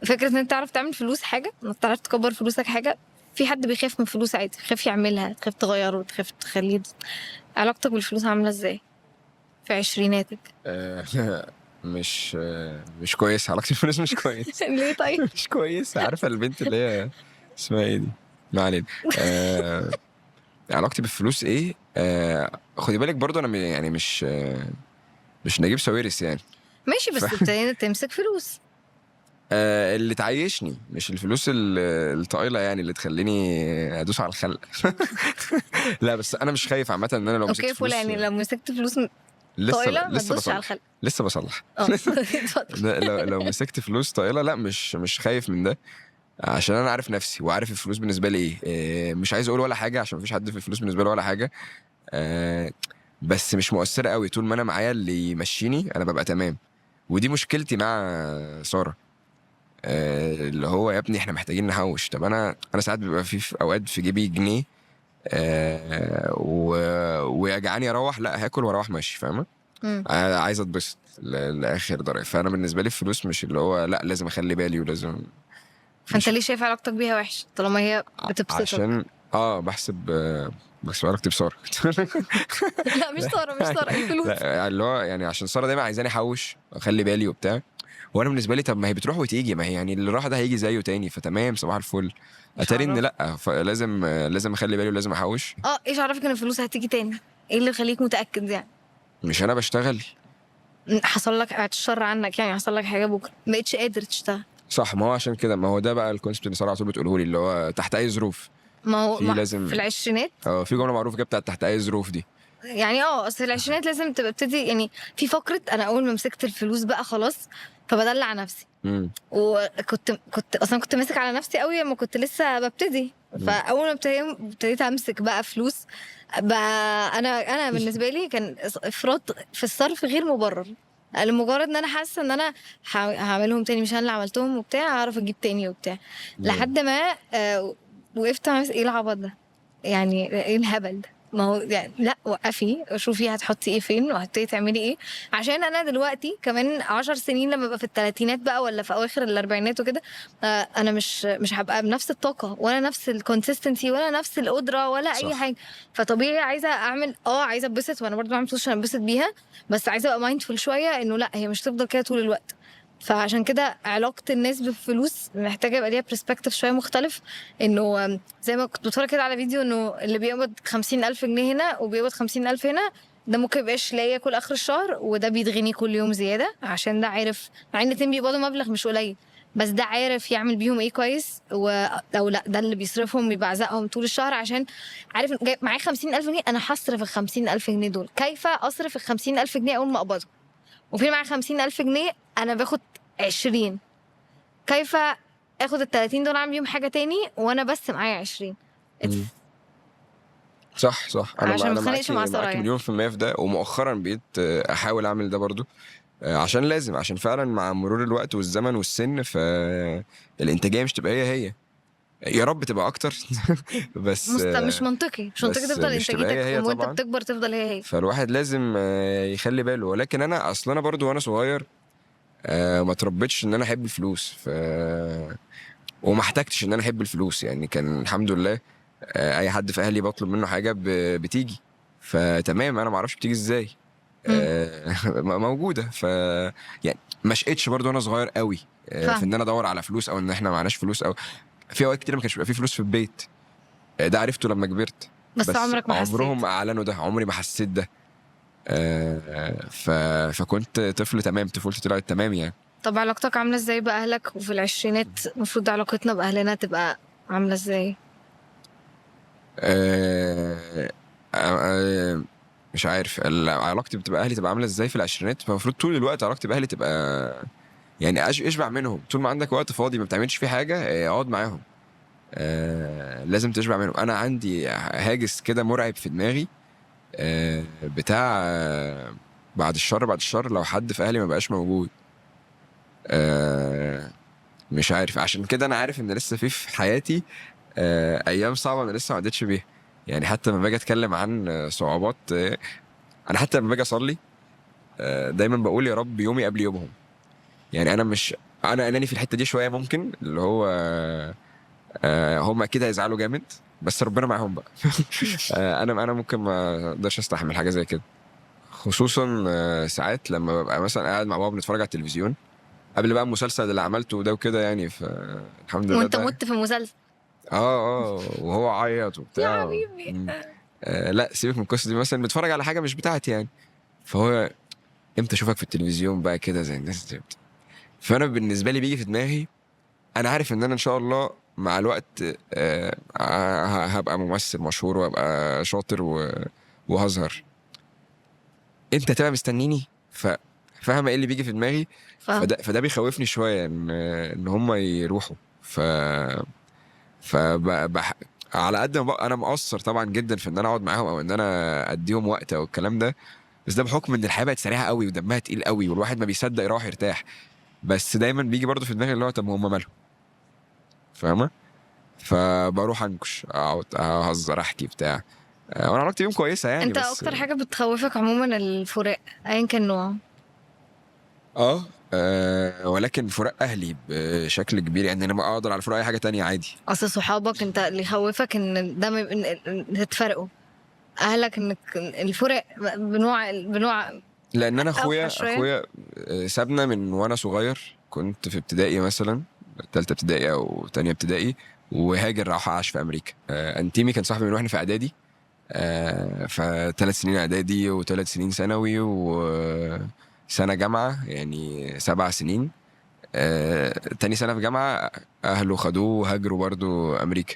فكرة ان انت تعرف تعمل فلوس حاجة، انك تعرف تكبر فلوسك حاجة، في حد بيخاف من فلوس عادي، تخاف يعملها، تخاف تغيره، تخاف تخليه. علاقتك بالفلوس عامله ازاي في عشريناتك؟ مش كويس، علاقتي بالفلوس مش كويس. ليه طيب؟ مش كويس. عارفه البنت اللي هي اسمها ايه دي؟ ما علينا. علاقتي بالفلوس ايه؟ خدي بالك برضو انا يعني مش نجيب ساويرس يعني. ماشي، بس ابتدينا تمسك فلوس. اللي تعيشني، مش الفلوس الطائلة يعني اللي تخليني ادوس على الخلق. لا بس انا مش خايف عامة ان انا لو مسكت فلوس، يعني لو مسكت فلوس طائلة ما تدوسش على الخلق. لسه بصلح. لو مسكت فلوس طائلة لا، مش خايف من ده، عشان انا عارف نفسي وعارف الفلوس بالنسبة لي ايه. مش عايز اقول ولا حاجة عشان مفيش حد في الفلوس بالنسبة له ولا حاجة، بس مش مؤثرة قوي. طول ما انا معايا اللي يمشيني انا ببقى تمام. ودي مشكلتي مع ساره، اللي هو يا ابني احنا محتاجين نحوش. طب انا ساعات بيبقى في اوقات في جيبي جنيه، ويجعاني اروح، لا هاكل واروح ماشي، فاهمه؟ عايز اتبسط لاخر درجه. فانا بالنسبة لي الفلوس مش اللي هو لا لازم اخلي بالي ولازم. فانت ليه شايف علاقتك بيها وحش طالما هي بتبسطك؟ عشان بحسب علاقتي بساره. لا مش ساره، مش ساره، الفلوس. لا اللي هو يعني عشان ساره دايما عايزاني احوش اخلي بالي وبتاع، وانا بالنسبة لي طب ما هي بتروح وتيجي، ما هي يعني اللي راح ده هيجي زيه تاني، فتمام صباح الفل. اتاري ان لا، فلازم اخلي بالي ولازم احوش. ايش عرفك ان الفلوس هتيجي تاني؟ ايه اللي يخليك متاكد يعني؟ مش انا بشتغل. حصل لك الشر عنك يعني، حصل لك حاجة بكره ما بقتش قادر تشتغل. صح، ما هو عشان كده، ما هو ده بقى ال concept اللي ساره على طول بتقوله لي، اللي هو تحت اي ظروف. ما هو في لازم في العشرينات. في جملة معروفة كده بتاعت تحت اي ظروف دي. يعني اصل العشرينات لازم تبقى ابتدي، يعني في فقره انا اول ما مسكت الفلوس بقى خلاص فبدلع نفسي. وكنت كنت اصلا كنت ماسك على نفسي قوي لما كنت لسه ببتدي. فاول ما ابتديت امسك بقى فلوس بقى، انا بالنسبة لي كان افراط في الصرف غير مبرر، لمجرد ان انا حاسه ان انا هعملهم تاني، مش انا اللي عملتهم وبتاع، هعرف اجيب تاني وبتاع. لحد ما وقفت مع نفسي، ايه العبط ده يعني، ايه الهبل ده؟ ما هو يعني لا، وقفي شوفي هتحطي ايه فين وهتبتدي تعملي ايه، عشان انا دلوقتي كمان 10 سنين لما ابقى في الثلاثينات بقى ولا في اواخر الاربعينات وكده، انا مش هبقى بنفس الطاقة ولا نفس ال consistency ولا نفس القدرة ولا اي صح. حاجة. فطبيعي عايزه اعمل، عايزه اتبسط، وانا برضو بعمل فلوس عشان اتبسط بيها، بس عايزه ابقى mindful شوية انه لا، هي مش تفضل كده طول الوقت. فعشان كده علاقة الناس بالفلوس محتاجة يبقى ليها perspective شوية مختلف، انه زي ما كنت بتفرج كده على فيديو انه اللي بيقبض 50,000 جنيه هنا وبيقبض 50,000 هنا، ده ممكن يبقاش لاقي ياكل اخر الشهر، وده بيتغني كل يوم زيادة عشان ده عارف، مع ان الاتنين بيقبضوا مبلغ مش قليل، بس ده عارف يعمل بيهم ايه كويس، او لا ده اللي بيصرفهم بيبعزقهم طول الشهر عشان عارف إن جاي معايا 50,000 جنيه، انا هصرف ال 50,000 جنيه دول، كيف اصرف ال 50,000 جنيه اول ما اقبضهم؟ وفي معايا 50,000 جنيه انا باخد 20، كيف اخد ال 30 دول اعمل بيهم حاجة تاني وانا بس معايا 20؟ صح صح، انا عشان ما انا اتخانقش مع معاكي سرايا. مليون في المية في ده. ومؤخرا بقيت احاول اعمل ده برضو، عشان لازم، عشان فعلا مع مرور الوقت والزمن والسن فالانتاجيه مش تبقى هي هي، يا رب تبقى اكتر بس مش منطقي، مش منطقي بس تفضل مش تبقى هي انتاجيتك هي وانت طبعا. بتكبر تفضل هي هي. فالواحد لازم يخلي باله. ولكن انا اصلا انا برضو وانا صغير ما تربيتش ان انا احب الفلوس، وما احتجتش ان انا احب الفلوس يعني. كان الحمد لله اي حد في اهلي بطلب منه حاجة بتيجي، فتمام، انا ما اعرفش بتيجي ازاي، موجودة. ف يعني ما شقتش برضو وانا صغير قوي في ان انا ادور على فلوس او ان احنا معناش فلوس، او في اوقات كتير ما كانش بيبقى في فلوس في البيت. ده عرفته لما كبرت، بس عمرك ما حسيت، عمرهم ما اعلنوا ده، عمري ما حسيت ده. فكنت طفل تمام، طفولتي طلعت تمام يعني. طب علاقتك عامله ازاي باهلك؟ وفي العشرينات المفروض علاقتنا باهلنا تبقى عامله ازاي؟ مش عارف علاقتي بتبقى اهلي تبقى عامله ازاي في العشرينات. فالمفروض طول الوقت علاقتي باهلي تبقى يعني اشبع منهم. طول ما عندك وقت فاضي ما بتعملش فيه حاجة، اقعد معاهم. لازم تشبع منهم. انا عندي هاجس كده مرعب في دماغي، بتاع بعد الشر، بعد الشر لو حد في اهلي ما بقاش موجود. مش عارف، عشان كده انا عارف ان لسه في حياتي ايام صعبة انا لسه ما عدتش بيها يعني. حتى لما باجي اتكلم عن صعوبات، انا حتى لما باجي اصلي دايما بقول يا رب يومي قبل يومهم يعني. انا مش، انا اناني في الحتة دي شوية، ممكن اللي هو هم اكيد هيزعلوا جامد، بس ربنا معاهم بقى. انا ممكن ما اقدرش استحمل حاجة زي كده، خصوصا ساعات لما ببقى مثلا قاعد مع بابا بنتفرج على التلفزيون قبل بقى المسلسل اللي عملته ده وكده يعني. فالحمد لله وانت مت في المسلسل وهو عيط وبتاع يا حبيبي. لا سيبك من القصة دي، مثلا بتفرج على حاجة مش بتاعتي يعني، فهو امتى اشوفك في التلفزيون بقى كده زي الناس دي. فانا بالنسبة لي بيجي في دماغي، انا عارف ان انا ان شاء الله مع الوقت هبقى ممثل مشهور وابقى شاطر وهظهر. انت تبقى مستنيني، فاهمه ايه اللي بيجي في دماغي؟ فده بيخوفني شوية ان هم يروحوا. ف على قد ما انا مقصر طبعا جدا في ان انا اقعد معاهم او ان انا اديهم وقت او الكلام ده، بس ده بحكم ان الحياة بقت سريعة قوي ودمها تقيل قوي والواحد ما بيصدق يروح يرتاح. بس دايما بيجي برضو في دماغي اللي هو طب هم مالهم، فاهمه؟ فبروح انكش، اقعد اهزر، احكي بتاع، وانا علاقتي بيهم كويسة يعني. انت بس اكتر حاجة بتخوفك عموما الفراق ايا كان نوعه؟ ولكن فراق اهلي بشكل كبير يعني. انا ما اقدر على فراق اي حاجة تانية عادي. اصل صحابك انت اللي يخوفك ان ده إن تتفرقوا، اهلك انك الفراق بنوع. لان انا اخويا سابنا من وانا صغير، كنت في ابتدائي مثلا، ثالثة ابتدائي او ثانية ابتدائي، وهاجر راح عاش في امريكا. انتيمي كان صاحبي من واحنا في اعدادي، ف3 سنين اعدادي و3 سنين ثانوي وسنة جامعه، يعني 7 سنين. تاني سنة في جامعه اهله خدوه وهاجروا برضو امريكا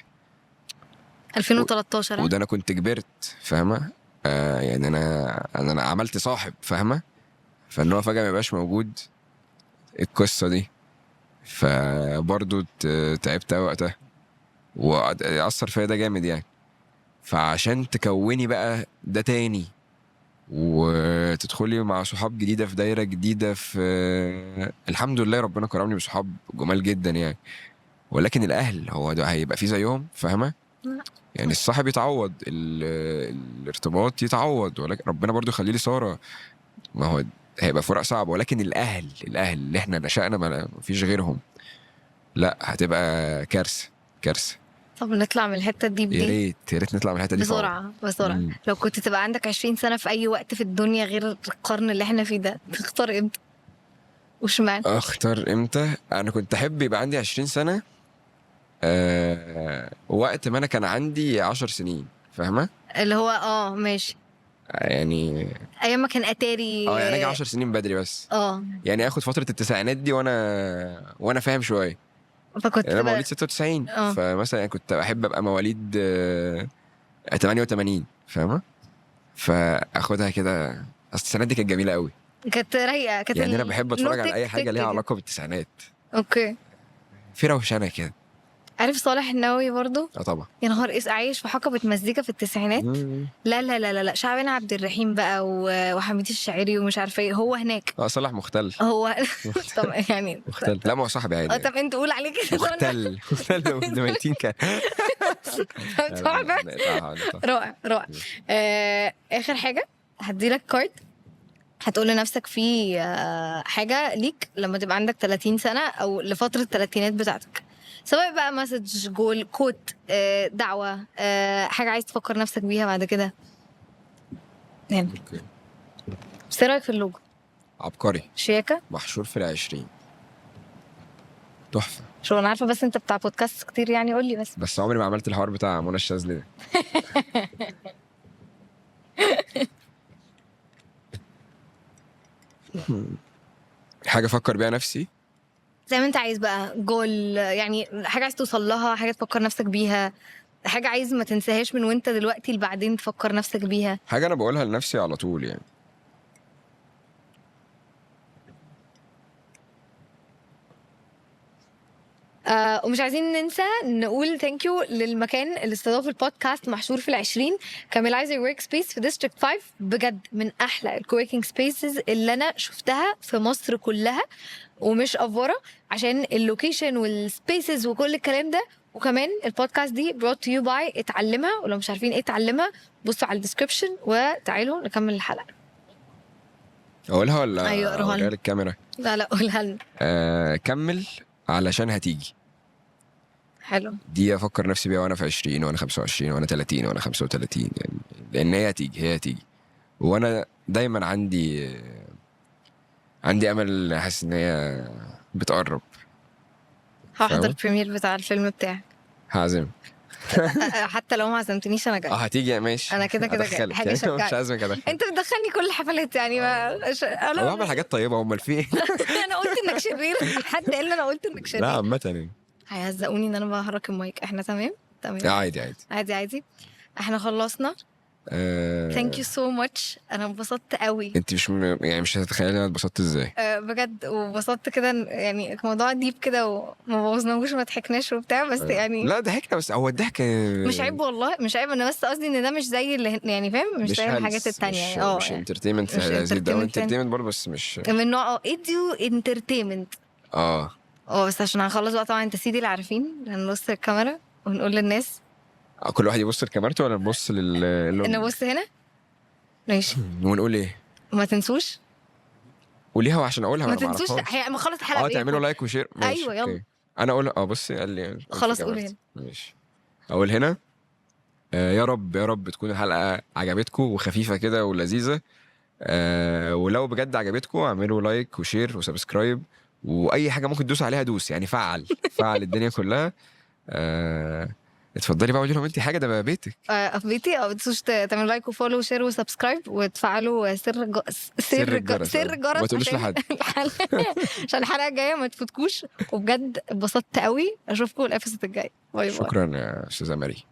2013. وده انا كنت كبرت، فاهمه؟ يعني انا عملت صاحب، فاهمه؟ فان هو فجاة ما يبقاش موجود، القصة دي. فبرضه تعبت قوي وقتها، واثر فيا ده جامد يعني. فعشان تكوني بقى ده تاني وتدخلي مع صحاب جديدة في دايرة جديدة، في الحمد لله ربنا كرمني بصحاب جمال جدا يعني، ولكن الاهل هو ده هيبقى في زيهم، فاهمه؟ يعني الصاحب يتعوض، الارتباط يتعوض، ولكن ربنا برضو يخلي لي ساره، ما هو هيبقى فراق صعب، ولكن الاهل اللي احنا نشأنا ما فيش غيرهم، لا هتبقى كارثة كارثة. طب نطلع من الحتة دي يا ريت يا ريت نطلع من الحتة دي بسرعة بسرعة. لو كنت تبقى عندك 20 سنة في اي وقت في الدنيا غير القرن اللي احنا فيه ده، تختار امتى وشمعنى؟ اختار امتى؟ انا كنت احب يبقى عندي 20 سنة وقت ما انا كان عندي 10 سنين، فاهمه؟ اللي هو ماشي، يعني ايام ما كان اتاري. يعني اجي 10 سنين بدري بس، يعني اخد فترة التسعينات دي وانا فاهم شوية. فكنت يعني انا مواليد 96، فمثلا كنت احب ابقى مواليد 88، فاهمه؟ فاخدها كده. اصل التسعينات دي كانت جميلة قوي، كانت رايقة، كانت يعني انا بحب اتفرج على اي حاجة ليها علاقة بالتسعينات. okay، في روشنه كده. عارف صالح النووي برضو؟ طبعا. يا نهار اس، عايش في حقبة مزيكا في التسعينات. لا لا لا لا، شعبان عبد الرحيم بقى وحميد الشاعري ومش عارفه ايه، هو هناك. صالح مختل هو. طب يعني مختل. لا ما هو صاحبي عادي. طب انت قول عليه كده مختل مختل 200 كان. رائع رائع. اخر حاجة هديلك card هتقول لنفسك فيه حاجة ليك لما تبقى عندك 30 سنة او لفترة الثلاثينات بتاعتك، سواء بقى message، goal، quote، دعوة، حاجة عايز تفكر نفسك بيها بعد كده. هنا. okay. بس ايه رأيك في اللوجو؟ عبقري. شياكة؟ محشور في 20. تحفة. شو أنا عارفة بس أنت بتاع بودكاست كتير يعني، قول لي بس. بس عمري ما عملت الحوار بتاع منى الشاذلي ده. حاجة أفكر بيها نفسي؟ زي ما انت عايز بقى، جول يعني، حاجة عايز توصل لها، حاجة تفكر نفسك بيها، حاجة عايز ما تنساهاش من وانت دلوقتي لبعدين تفكر نفسك بيها. حاجة انا بقولها لنفسي على طول يعني. ومش عايزين ننسى نقول thank you للمكان اللي استضاف البودكاست محشور في 20، كاميلايزر workspace في District 5. بجد من احلى ال coworking spaces اللي انا شفتها في مصر كلها، ومش افوره عشان ال location وال spaces وكل الكلام ده. وكمان البودكاست دي brought to you by اتعلمها، ولو مش عارفين ايه اتعلمها بصوا على ال description وتعالوا نكمل الحلقة. اقولها ولا ايوه اقولها للكاميرا؟ لا لا قولها لنا. كمل علشان هتيجي. حلو. دي افكر نفسي بيها وانا في 20 وانا 25 وانا 30 وانا 35 يعني، لان هي هتيجي، هي هتيجي. وانا دايما عندي امل، حاسس ان هي بتقرب. هحضر ال premiere بتاع الفيلم بتاعك. هعزمك. حتى لو ما عزمتنيش انا جاي. هتيجي ماشي. انا كده كده جاي. حاجة يعني مش عازمك، ادخلك. انت بتدخلني كل الحفلات يعني. ما انا بعمل حاجات طيبة، امال في ايه؟ انا قلت انك شرير. حد قال لي انا قلت انك شرير؟ لا عامة يعني هيهزقوني ان انا بحرك المايك. احنا تمام تمام، عادي عادي عادي عادي. احنا خلصنا. thank you so much، انا انبسطت قوي. انت مش يعني مش هتتخيلي انا اتبسطت ازاي. بجد، وبسطت كده يعني الموضوع deep كده وما بوظناهوش وما ضحكناش وبتاع، بس يعني لا ضحكنا، بس هو الضحك مش عيب والله، مش عيب. انا بس قصدي ان ده مش زي اللي يعني فاهم، مش زي الحاجات التانية يعني. مش entertainment، ده entertainment برضه، بس مش من نوع edu entertainment. بس عشان هنخلص بقى طبعا انت سيدي اللي عارفين، هنبص الكاميرا ونقول للناس. كل واحد يبص لكاميرته ولا نبص لل نبص هنا؟ ماشي. ونقول ايه؟ ما تنسوش قوليها عشان اقولها. ما تنسوش ما خلص الحلقة. تعملوا like و share. ايوه يلا. انا اقول. بصي قال لي خلاص قول هنا. ماشي اقول هنا. يا رب يا رب تكون الحلقة عجبتكم وخفيفة كده ولذيذه. ولو بجد عجبتكم اعملوا like و share و subscribe، واي حاجة ممكن تدوس عليها دوس يعني، فعل فعل الدنيا كلها. اتفضلي بقى قولي لهم انت حاجة، ده بقى بيتك. في بيتي. ما تنسوش تعملوا like و follow و share و subscribe وتفعلوا سر الجرس، سر الجرس، ما تقولوش لحد عشان الحلقة الجاية ما تفوتكوش. وبجد اتبسطت قوي، اشوفكم ال episode الجاي. bye bye. شكرا يا استاذه ماري.